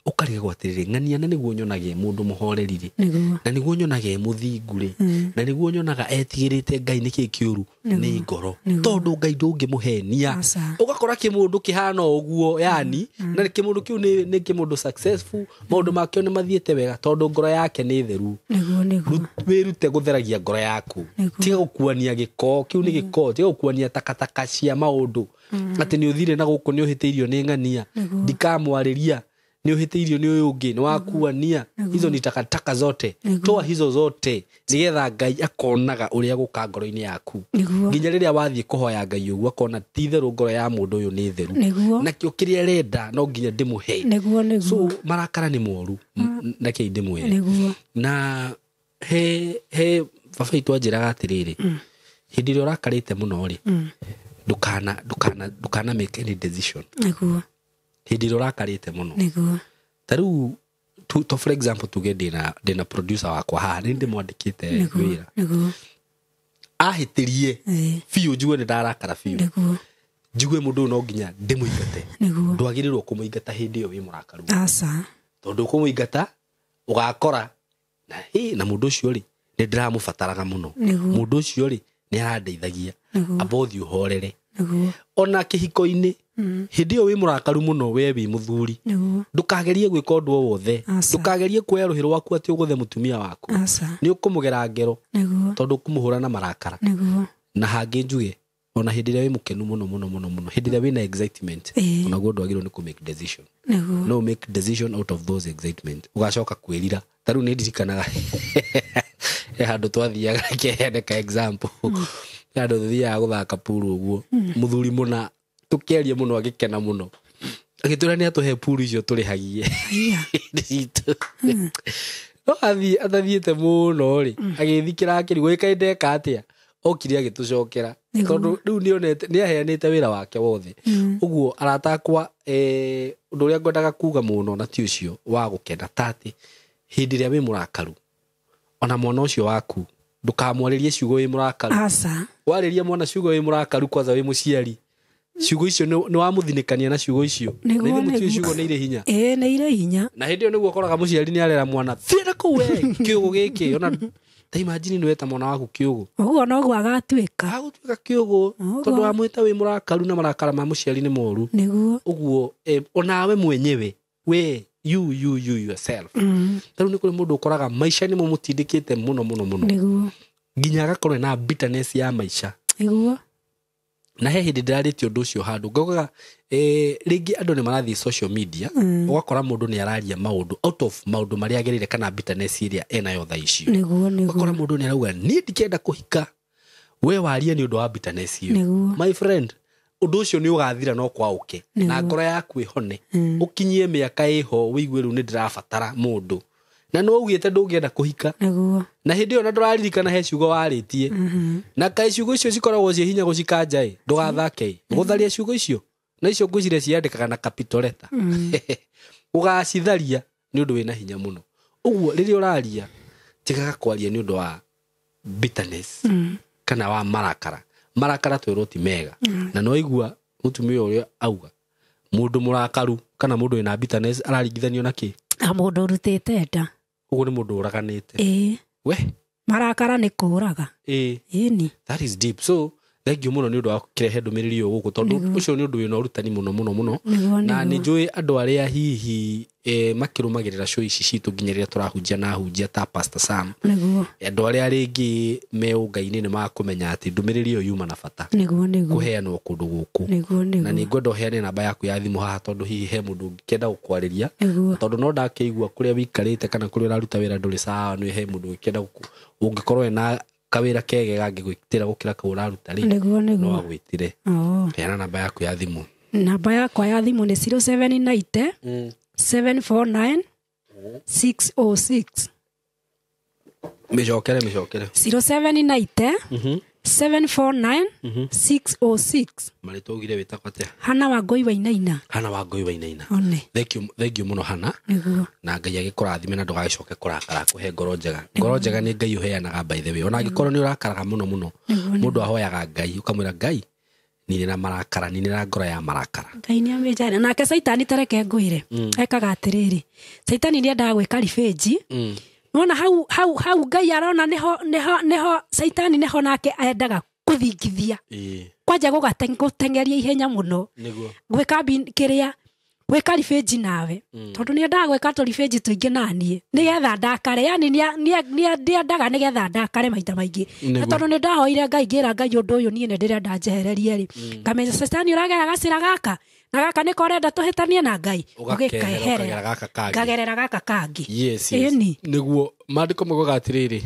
Ũkarigagwo atĩrĩrĩ, ng'ania na nĩguo nyonage mũndũ mũhoreri rĩ, na nĩguo nyonage mũthingu rĩ, na nĩguo nyonaga etigĩrĩte Ngai nĩkĩĩ kĩũru, nĩ ngoro. Tondũ Ngai ndũngĩmũhenia. Ũgakora kĩmũndũ kĩhana ũguo, yani, na kĩmũndũ kĩu nĩ kĩmũndũ successful, maũndũ makĩo nĩ mathiĩte wega tondũ ngoro yake nĩ theru. Wĩrute gũtheragia ngoro yaku. Tiga gũkuania gĩko, kĩu nĩ gĩko, tiga gũkuania takataka cia maũndũ. Atĩ nĩ ũthire na gũkũ nĩ ũhĩtĩirio nĩ ng'ania, ndikamwarĩria, nĩ ũhĩtĩirio nĩ ũyũ ũngĩ, nĩ wakuania. Hizo ni takataka zote. Toa hizo zote nĩgetha Ngai akonaga ũrĩa gũka ngoro-inĩ yaku. Nginya rĩrĩa wathiĩ kũhoya Ngai ũguo akona ti itherũ ngoro ya mũndũ ũyũ nĩ theru. Nakĩo kĩrĩa arenda no nginya ndĩmũhe. So marakara nĩ moru, nakĩo ndĩmwĩre. Na he baba witũ anjĩraga atĩrĩrĩ, hĩndĩ ĩrĩa ũrakarĩte mũno rĩ, ndũkana make any decision. Nĩguo. Hĩndĩ ĩrĩa ũrakarĩte mũno. Nĩguo. Ta rĩu to for example tuge ndĩna producer wakwa haha, nĩ ndĩmwandĩkĩte wĩra. Nĩguo. Ahĩtĩrie biũ njigue nĩ ndarakara biũ. Nĩguo. Njigue mũndũ ũyũ no nginya ndĩmũingate. Nĩguo. Ndwagĩrĩirwo kũmũingata hĩndĩ ĩyo wĩ mũrakaru. Aca. Tondũ ũkũmũingata ũgakora na mũndũ ũcio rĩ, nĩ ndĩramũbataraga mũno. Mũndũ ũcio rĩ, nĩ arandeithagia. Amba ũthiĩ ũhorere. Ona kĩhiko-inĩ, hĩndĩ ĩyo wĩ mũrakaru mũno, we wĩ mũthuri, ndũkagerie gwĩka ũndũ o wothe. Ndũkagerie kuoya rũhĩ rwaku atĩ ũgũthe mũtumia waku. Nĩ ũkũmũgera ngero, tondũ ũkũmũhũra na marakara. Na hangĩ njuge, ona hĩndĩ ĩrĩa wĩ mũkenu mũno mũno mũno mũno, hĩndĩ ĩrĩa wĩna excitement, onaguo ndwagĩrĩirwo nĩ kũ make decision. No make decision out of those excitement. Ũgacoka kwĩrira. Ta rĩu nĩ ndirikanaga he handũ twathiaga, kĩheane ka example. He handũ tũthiaga gũthaka puru ũguo, mũthuri mũna tũkĩaria mũno agĩkena mũno, agĩtwĩra nĩ atũhe puru icio tũrĩhagie. No atathiĩte mũno rĩ, agĩthikĩra akĩrigwo ĩkaĩ ndeka atĩa, okire agĩtũcokera. Tondũ rĩu nĩonete nĩaheanĩte wĩra wake wothe. Ũguo arata akwa, ũndũ ũrĩa ngwendaga kuga mũno na ti ũcio wa gũkena, ta atĩ hĩndĩ ĩrĩa wĩ mũrakaru, ona mwana ũcio waku ndũkamwarĩrie ciugo wĩ mũrakaru. Aca. Warĩria mwana ciugo wĩ mũrakaru, kwanza wĩ mũciari, Ciugo icio nĩ wamũthinĩkania na ciugo icio. Na Nĩguo, ithuĩ mũtiũĩ nĩguo. ciugo nĩ irĩ hinya. Ĩĩ, nĩ irĩ hinya. Na hĩndĩ ĩyo nĩguo ũkoraga mũciari nĩ arera mwana, thiĩ na kũu we kĩũgũ gĩkĩ. Ona ta imagine nĩ weta mwana waku kĩũgũ. Ũguo noguo agatuĩka. Agũtuĩka kĩũgũ Ũguo. tondũ wamwĩta wĩ mũrakaru na marakara ma mũciari nĩ moru. Nĩguo. Ũguo onawe mwenyewe we you you you yourself. Tarĩu nĩ kũrĩ mũndũ ũkoraga maica nĩmo mũtindĩkĩte mũno mũno mũno. Nĩguo. Nginya agakorwo ena bitterness ya maica. Nĩguo. Na he hĩndĩ ndĩrarĩtie ũndũ ũcio handũ ngaugaga rĩngĩ andũ nĩ marathiĩ social media, ũgakora mũndũ nĩ araria maũndũ out of maũndũ marĩa agereire kana bitterness ĩrĩa enayo thaa icio. Nĩguo, nĩguo. Ũgakora mũndũ nĩ arauga niĩ ndikenda kũhika, we warie nĩ ũndũ wa bitterness ĩyo. Nĩguo. My friend, ũndũ ũcio nĩ ũgathira no kwaũke na Nĩguo. ngoro yaku ĩhone, ũkinyie mĩaka ĩho wĩigue rĩu nĩ ndĩrabatara mũndũ, na nĩ waugĩte ndũngĩenda kũhika. Nĩguo. Na hĩndĩ ĩyo na ndũraririkana he ciugo warĩtie, na kaĩ ciugo icio cikoragwo ciĩ hinya gũcikanja ĩ, ndũgathake ĩ, gũtharia ciugo icio na icio ngwĩciria ciandĩkaga na capital letter. Ũgacitharia nĩ ũndũ wĩna hinya mũno. Ũguo rĩrĩa ũraria tigaga kwaria nĩ ũndũ wa bitterness kana wa marakara. Marakara twĩrwo ti mega. Na no igua mũtumia ũrĩa auga mũndũ mũrakaru kana mũndũ wĩna bitterness araringithanio na kĩ? Na mũndũ ũrutĩte nda. Ũguo nĩ mũndũ ũraganĩte. Ĩĩ. We. Marakara nĩ kũraga. Ĩĩ. Ĩni. That is deep. So thank you mũno nĩ ũndũ wa kĩrehe ndũmĩrĩri ĩyo gũkũ tondũ ũcio nĩ ũndũ wĩna ũrutani mũno mũno mũno. Nĩguo, Na nĩ nĩguo. njũĩ andũ arĩa hihi makĩrũmagĩrĩra show ici citũ nginya rĩrĩa tũrahunjia na ahunjia ta Pastor Sam. Nĩguo. Andũ arĩa rĩngĩ me ũngai-inĩ nĩ makũmenya atĩ ndũmĩrĩri ĩyo yuma na bata. Nĩguo, nĩguo. Kũheanwo kũndũ gũkũ. Nĩguo, Na nĩguo. nĩ ngwenda ũheane namba yaku ya thimũ haha tondũ hihi he mũndũ ũngĩkenda gũkwarĩria. Nĩguo. Tondũ no ndakĩigua kũrĩa wĩikarĩte kana kũrĩa ũraruta wĩra ndũrĩ sawa, nĩ he mũndũ ũngĩkenda ũngĩkorwo ena kawĩra kege gangĩgwĩtĩra gũkĩra kau ũraruta rĩ, Nĩguo, no nĩguo. agwĩtire. Oo. Heana namba yaku ya thimũ. Namba yakwa ya thimũ nĩ 0790 749 606. Mĩcokere, mĩcokere. 0790 749 606. Marĩtwa augire wĩtagwo atĩa? Hana Wangũi Wainaina. Hana Wangũi Wainaina. One. Thank you, thank you mũno Hana. Nĩguo. Na Ngai agĩkũrathime na ndũgagĩcoke kũrakara, kũhe ngoro njega. Ngoro njega nĩ Ngai ũheanaga by the way. Ona angĩkorwo nĩ ũrakaraga mũno mũno, Nĩguo, mũndũ ahoyaga Ngai ũkamwĩra Ngai ninĩra marakara, ninĩra ngoro ya marakara. Ngai nĩ amĩnjare. Nake Caitani tareke ngwĩre. Ekaga atĩrĩrĩ. Caitani nĩ endaga gwĩka ribĩnji. Nona hau hau hau Ngai arona nĩho nĩho nĩho Caitani nĩho nake endaga kũthingithia. Ĩĩ. Kwanja gũteng'eria ihenya mũno. Nĩguo. Gwĩka kĩrĩa gwĩka ribĩnji nawe. Tondũ nĩ endaga gwĩka tũribĩnji tũingĩ naniĩ. Nĩgetha ndakare. Yani nĩ endaga nĩgetha ndakare maita maingĩ. Na Nĩguo. tondũ nĩ ndahoire Ngai ngĩra Ngai ũndũ ũyũ niĩ nĩ ndĩrenda njehererie rĩ. Ngamenya Caitani ũragera gacĩra gaka. Na gaka nĩko ũrenda tũhĩtanie na Ngai. Ũgakeherera, ũkagera gaka kangĩ. Ngagerera gaka kangĩ. Yes, yes. Ĩni. Nĩguo maandĩko maugaga atĩrĩrĩ,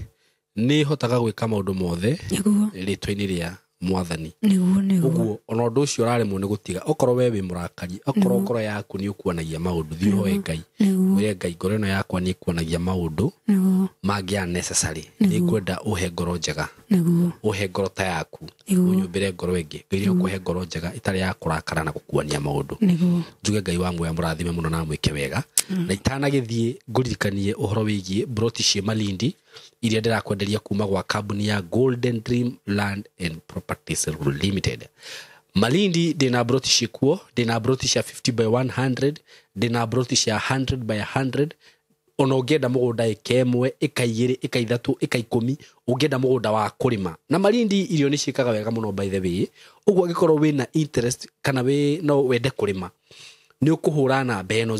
nĩ hotaga gwĩka maũndũ mothe Nĩguo. rĩtwa-inĩ rĩa Mwathani. Nĩguo, nĩguo. Ũguo ona ũndũ ũcio ũraremwo nĩ gũtiga, okorwo we wĩ mũrakari, okorwo ngoro yaku nĩ ũkuonagia maũndũ, thiĩ ũhoe Ngai. Nĩguo. Wĩre Ngai ngoro ĩno yakwa nĩ ĩkuonagia maũndũ Nĩguo. mangĩ unnecessary. Nĩ ngwenda ũhe ngoro njega. Nĩguo. Ũhe ngoro ta yaku. Nĩguo. Ũnyũmbĩre ngoro ĩngĩ. Ngai nĩ ũkũhe ngoro njega ĩtarĩ ya kũrakara na gũkuania maũndũ. Nĩguo. Njuge Ngai wa muoya mũrathime mũno na mwĩke wega. Na itanagĩthiĩ ngũririkanie ũhoro wĩgiĩ broti ciĩ Malindi iria ndĩrakwenderia kuma gwa kambuni ya Golden Dream Land and Properties Limited. Malindi ndĩna broti ciĩkuo, ndĩna broti cia 50 by 100, ndĩna broti cia 100 by 100. Ona ũngĩenda mũgũnda ĩka ĩmwe, ĩka igĩrĩ, ĩka ithatũ, ĩka ikũmi, ũngĩenda mũgũnda wa kũrĩma. Na Malindi irio nĩ ciĩkaga wega mũno by the way. Ũguo angĩkorwo wĩna interest kana wĩ no wende kũrĩma, nĩ ũkũhũra namba ĩno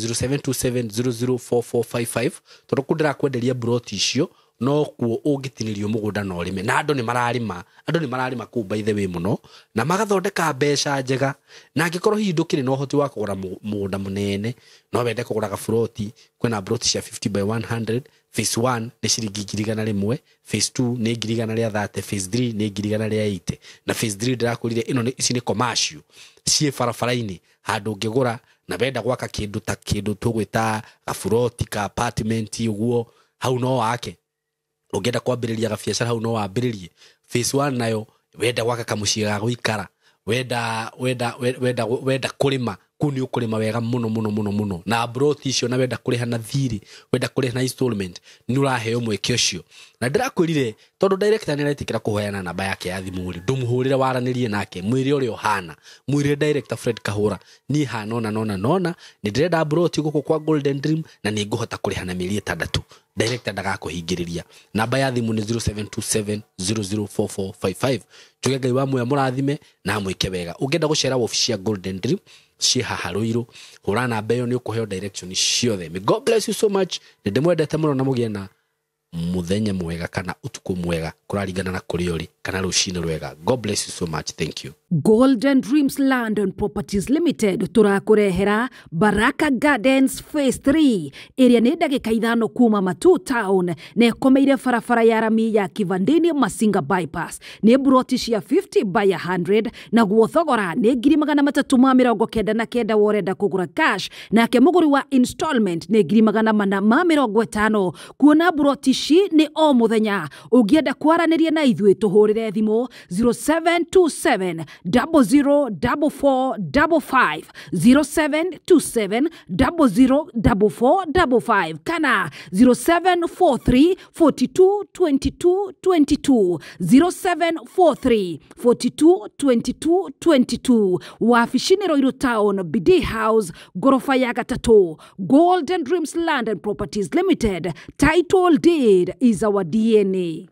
0727004455 tondũ kũ ndĩrakwenderia broti icio no kuo ũngĩtinĩrio mũgũnda na ũrĩme. Na andũ nĩ mararĩma, andũ nĩ mararĩma kũu by the way mũno na magathondeka mbeca njega. Na angĩkorwo hihi ndũkĩrĩ na ũhoti wa kũgũra mũgũnda mũnene, no wende kũgũra gaburoti, kwĩna broti cia 50 by 100. Phase 1 nĩ ciringi 100,000, phase 2 nĩ 130,000, phase 3 nĩ 180,000. Na phase 3 ndĩrakwĩrire ĩno nĩ, ici nĩ commercial ciĩ barabara-inĩ handũ ũngĩgũra na wenda gwaka kĩndũ ta kĩndũ tũgwĩta gaburoti ka apartment ũguo, hau no wake. Ũngĩenda kwambĩrĩria gabiacara hau no wambĩrĩrie. Phase 1 nayo wenda gwaka kamũciĩ ga gũikara, wenda wenda wenda wenda kũrĩma, Kũu nĩ ũkũrĩma wega mũno mũno mũno mũno, na broti icio na wenda kũrĩha na thirĩ, wenda kũrĩha na installment, nĩ ũraheo mweke ũcio. Na ndĩrakwĩrire tondũ director nĩ aretĩkĩra kũheana namba yake ya thimũ rĩ, ndũmũhũrĩre waranĩrie nake, mwĩre ũrĩa ũhana, mwĩre director Fred Kahũra, niĩ hana ona nona nona, nĩ ndĩrenda broti gũkũ kwa Golden Dream na nĩ ngũhota kũrĩha na mĩeri 6. Director ndagakũhingĩrĩria. Namba ya thimũ nĩ 0727004455. Njuge Ngai wa muoyo mũrathime na amwĩke wega. Ũngĩenda gũcera wabici ya Golden Dream ciĩ haha Ruiru, hũra namba ĩyo nĩ ũkũheo direction ciothe. May God bless you so much. Nĩ ndĩmwendete mũno na mũgĩe na mũthenya mwega kana ũtukũ mwega, kũraringana na kũrĩa ũrĩ, kana rũcinĩ rwega. God bless you so much. Thank you. Golden Dreams Land and Properties Limited tũrakũrehera Baraka Gardens Phase 3 ĩrĩa nĩ ndagĩka 5 kuma Matu Town na ĩkomeire barabara ya rami ya Kivandini Masinga Bypass. Nĩ buroti cia 50 by 100 naguo thogora nĩ 399,000 worenda kũgũra cash, nake mũgũri wa installment nĩ 450,000. Kuona buroti ici nĩ o mũthenya. Ũngĩenda kwaranĩria na ithuĩ tũhũrĩre thimũ 0727 004455, 0727 004455 kana 0743 42 22 22, 0743 42 22 22. Wabici nĩ Ruiru Town, BD House, gorofa ya 3. Golden Dreams Land and Properties Limited. Title deed is our DNA.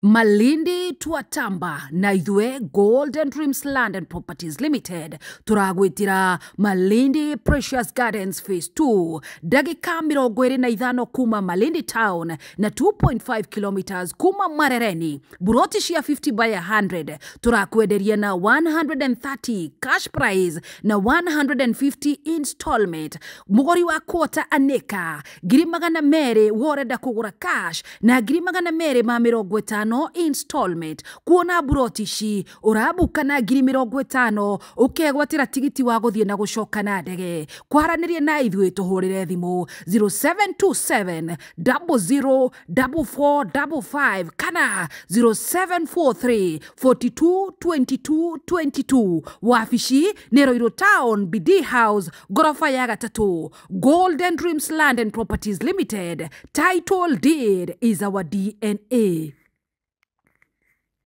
Malindi twatamba na ithue Golden Dreams Land and Properties Limited turagwitira Malindi Precious Gardens Phase 2 ndagika 25 kuma Malindi Town na 2.5 kilometers kuma Marereni. Buroti cia 50 by 100 turakwenderia na 130 cash price na 150 installment. Mugori wa quarter aneka 200,000 worenda kugura cash na 250 installment. Kuona buroti ici ũrabuka na 50,000 ũkegwatĩra tigiti wa gũthiĩ na gũcoka na ndege. Kwaranĩria na ithuĩ tũhũrĩre thimũ 0727 004455 kana 0743 42 22 22. Wabici nĩ Ruiru Town, BD House, gorofa ya 3. Golden Dreams Land and Properties Limited. Title deed is our DNA.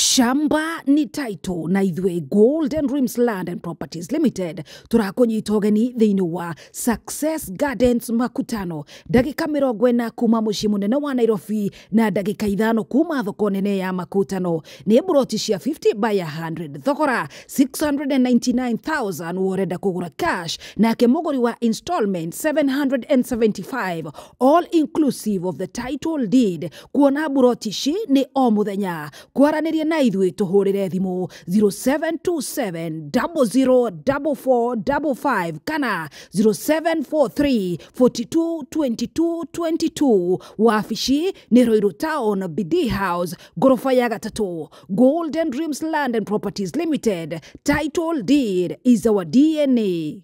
Shamba ni title na ithuĩ Golden Dreams Land and Properties Limited tũrakũnyita ũgeni thĩinĩ wa Success Gardens Makutano, ndagĩka 40 kuma mũciĩ mũnene wa Nairobi na ndagĩka 5 kuma thoko nene ya Makutano. Nĩ buroti cia 50 by 100, thogora 699,000 worenda kũgũra cash, nake mũgũri wa installment 775, all inclusive of the title deed. Kuona buroti ici nĩ o mũthenya. Kwaranĩria na ithuĩ tũhũrĩre thimũ 0727 004455 kana 0743 42 22 22. Wabici nĩ Ruiru Town, BD House, gorofa ya 3. Golden Dreams Land and Properties Limited. Title deed is our DNA.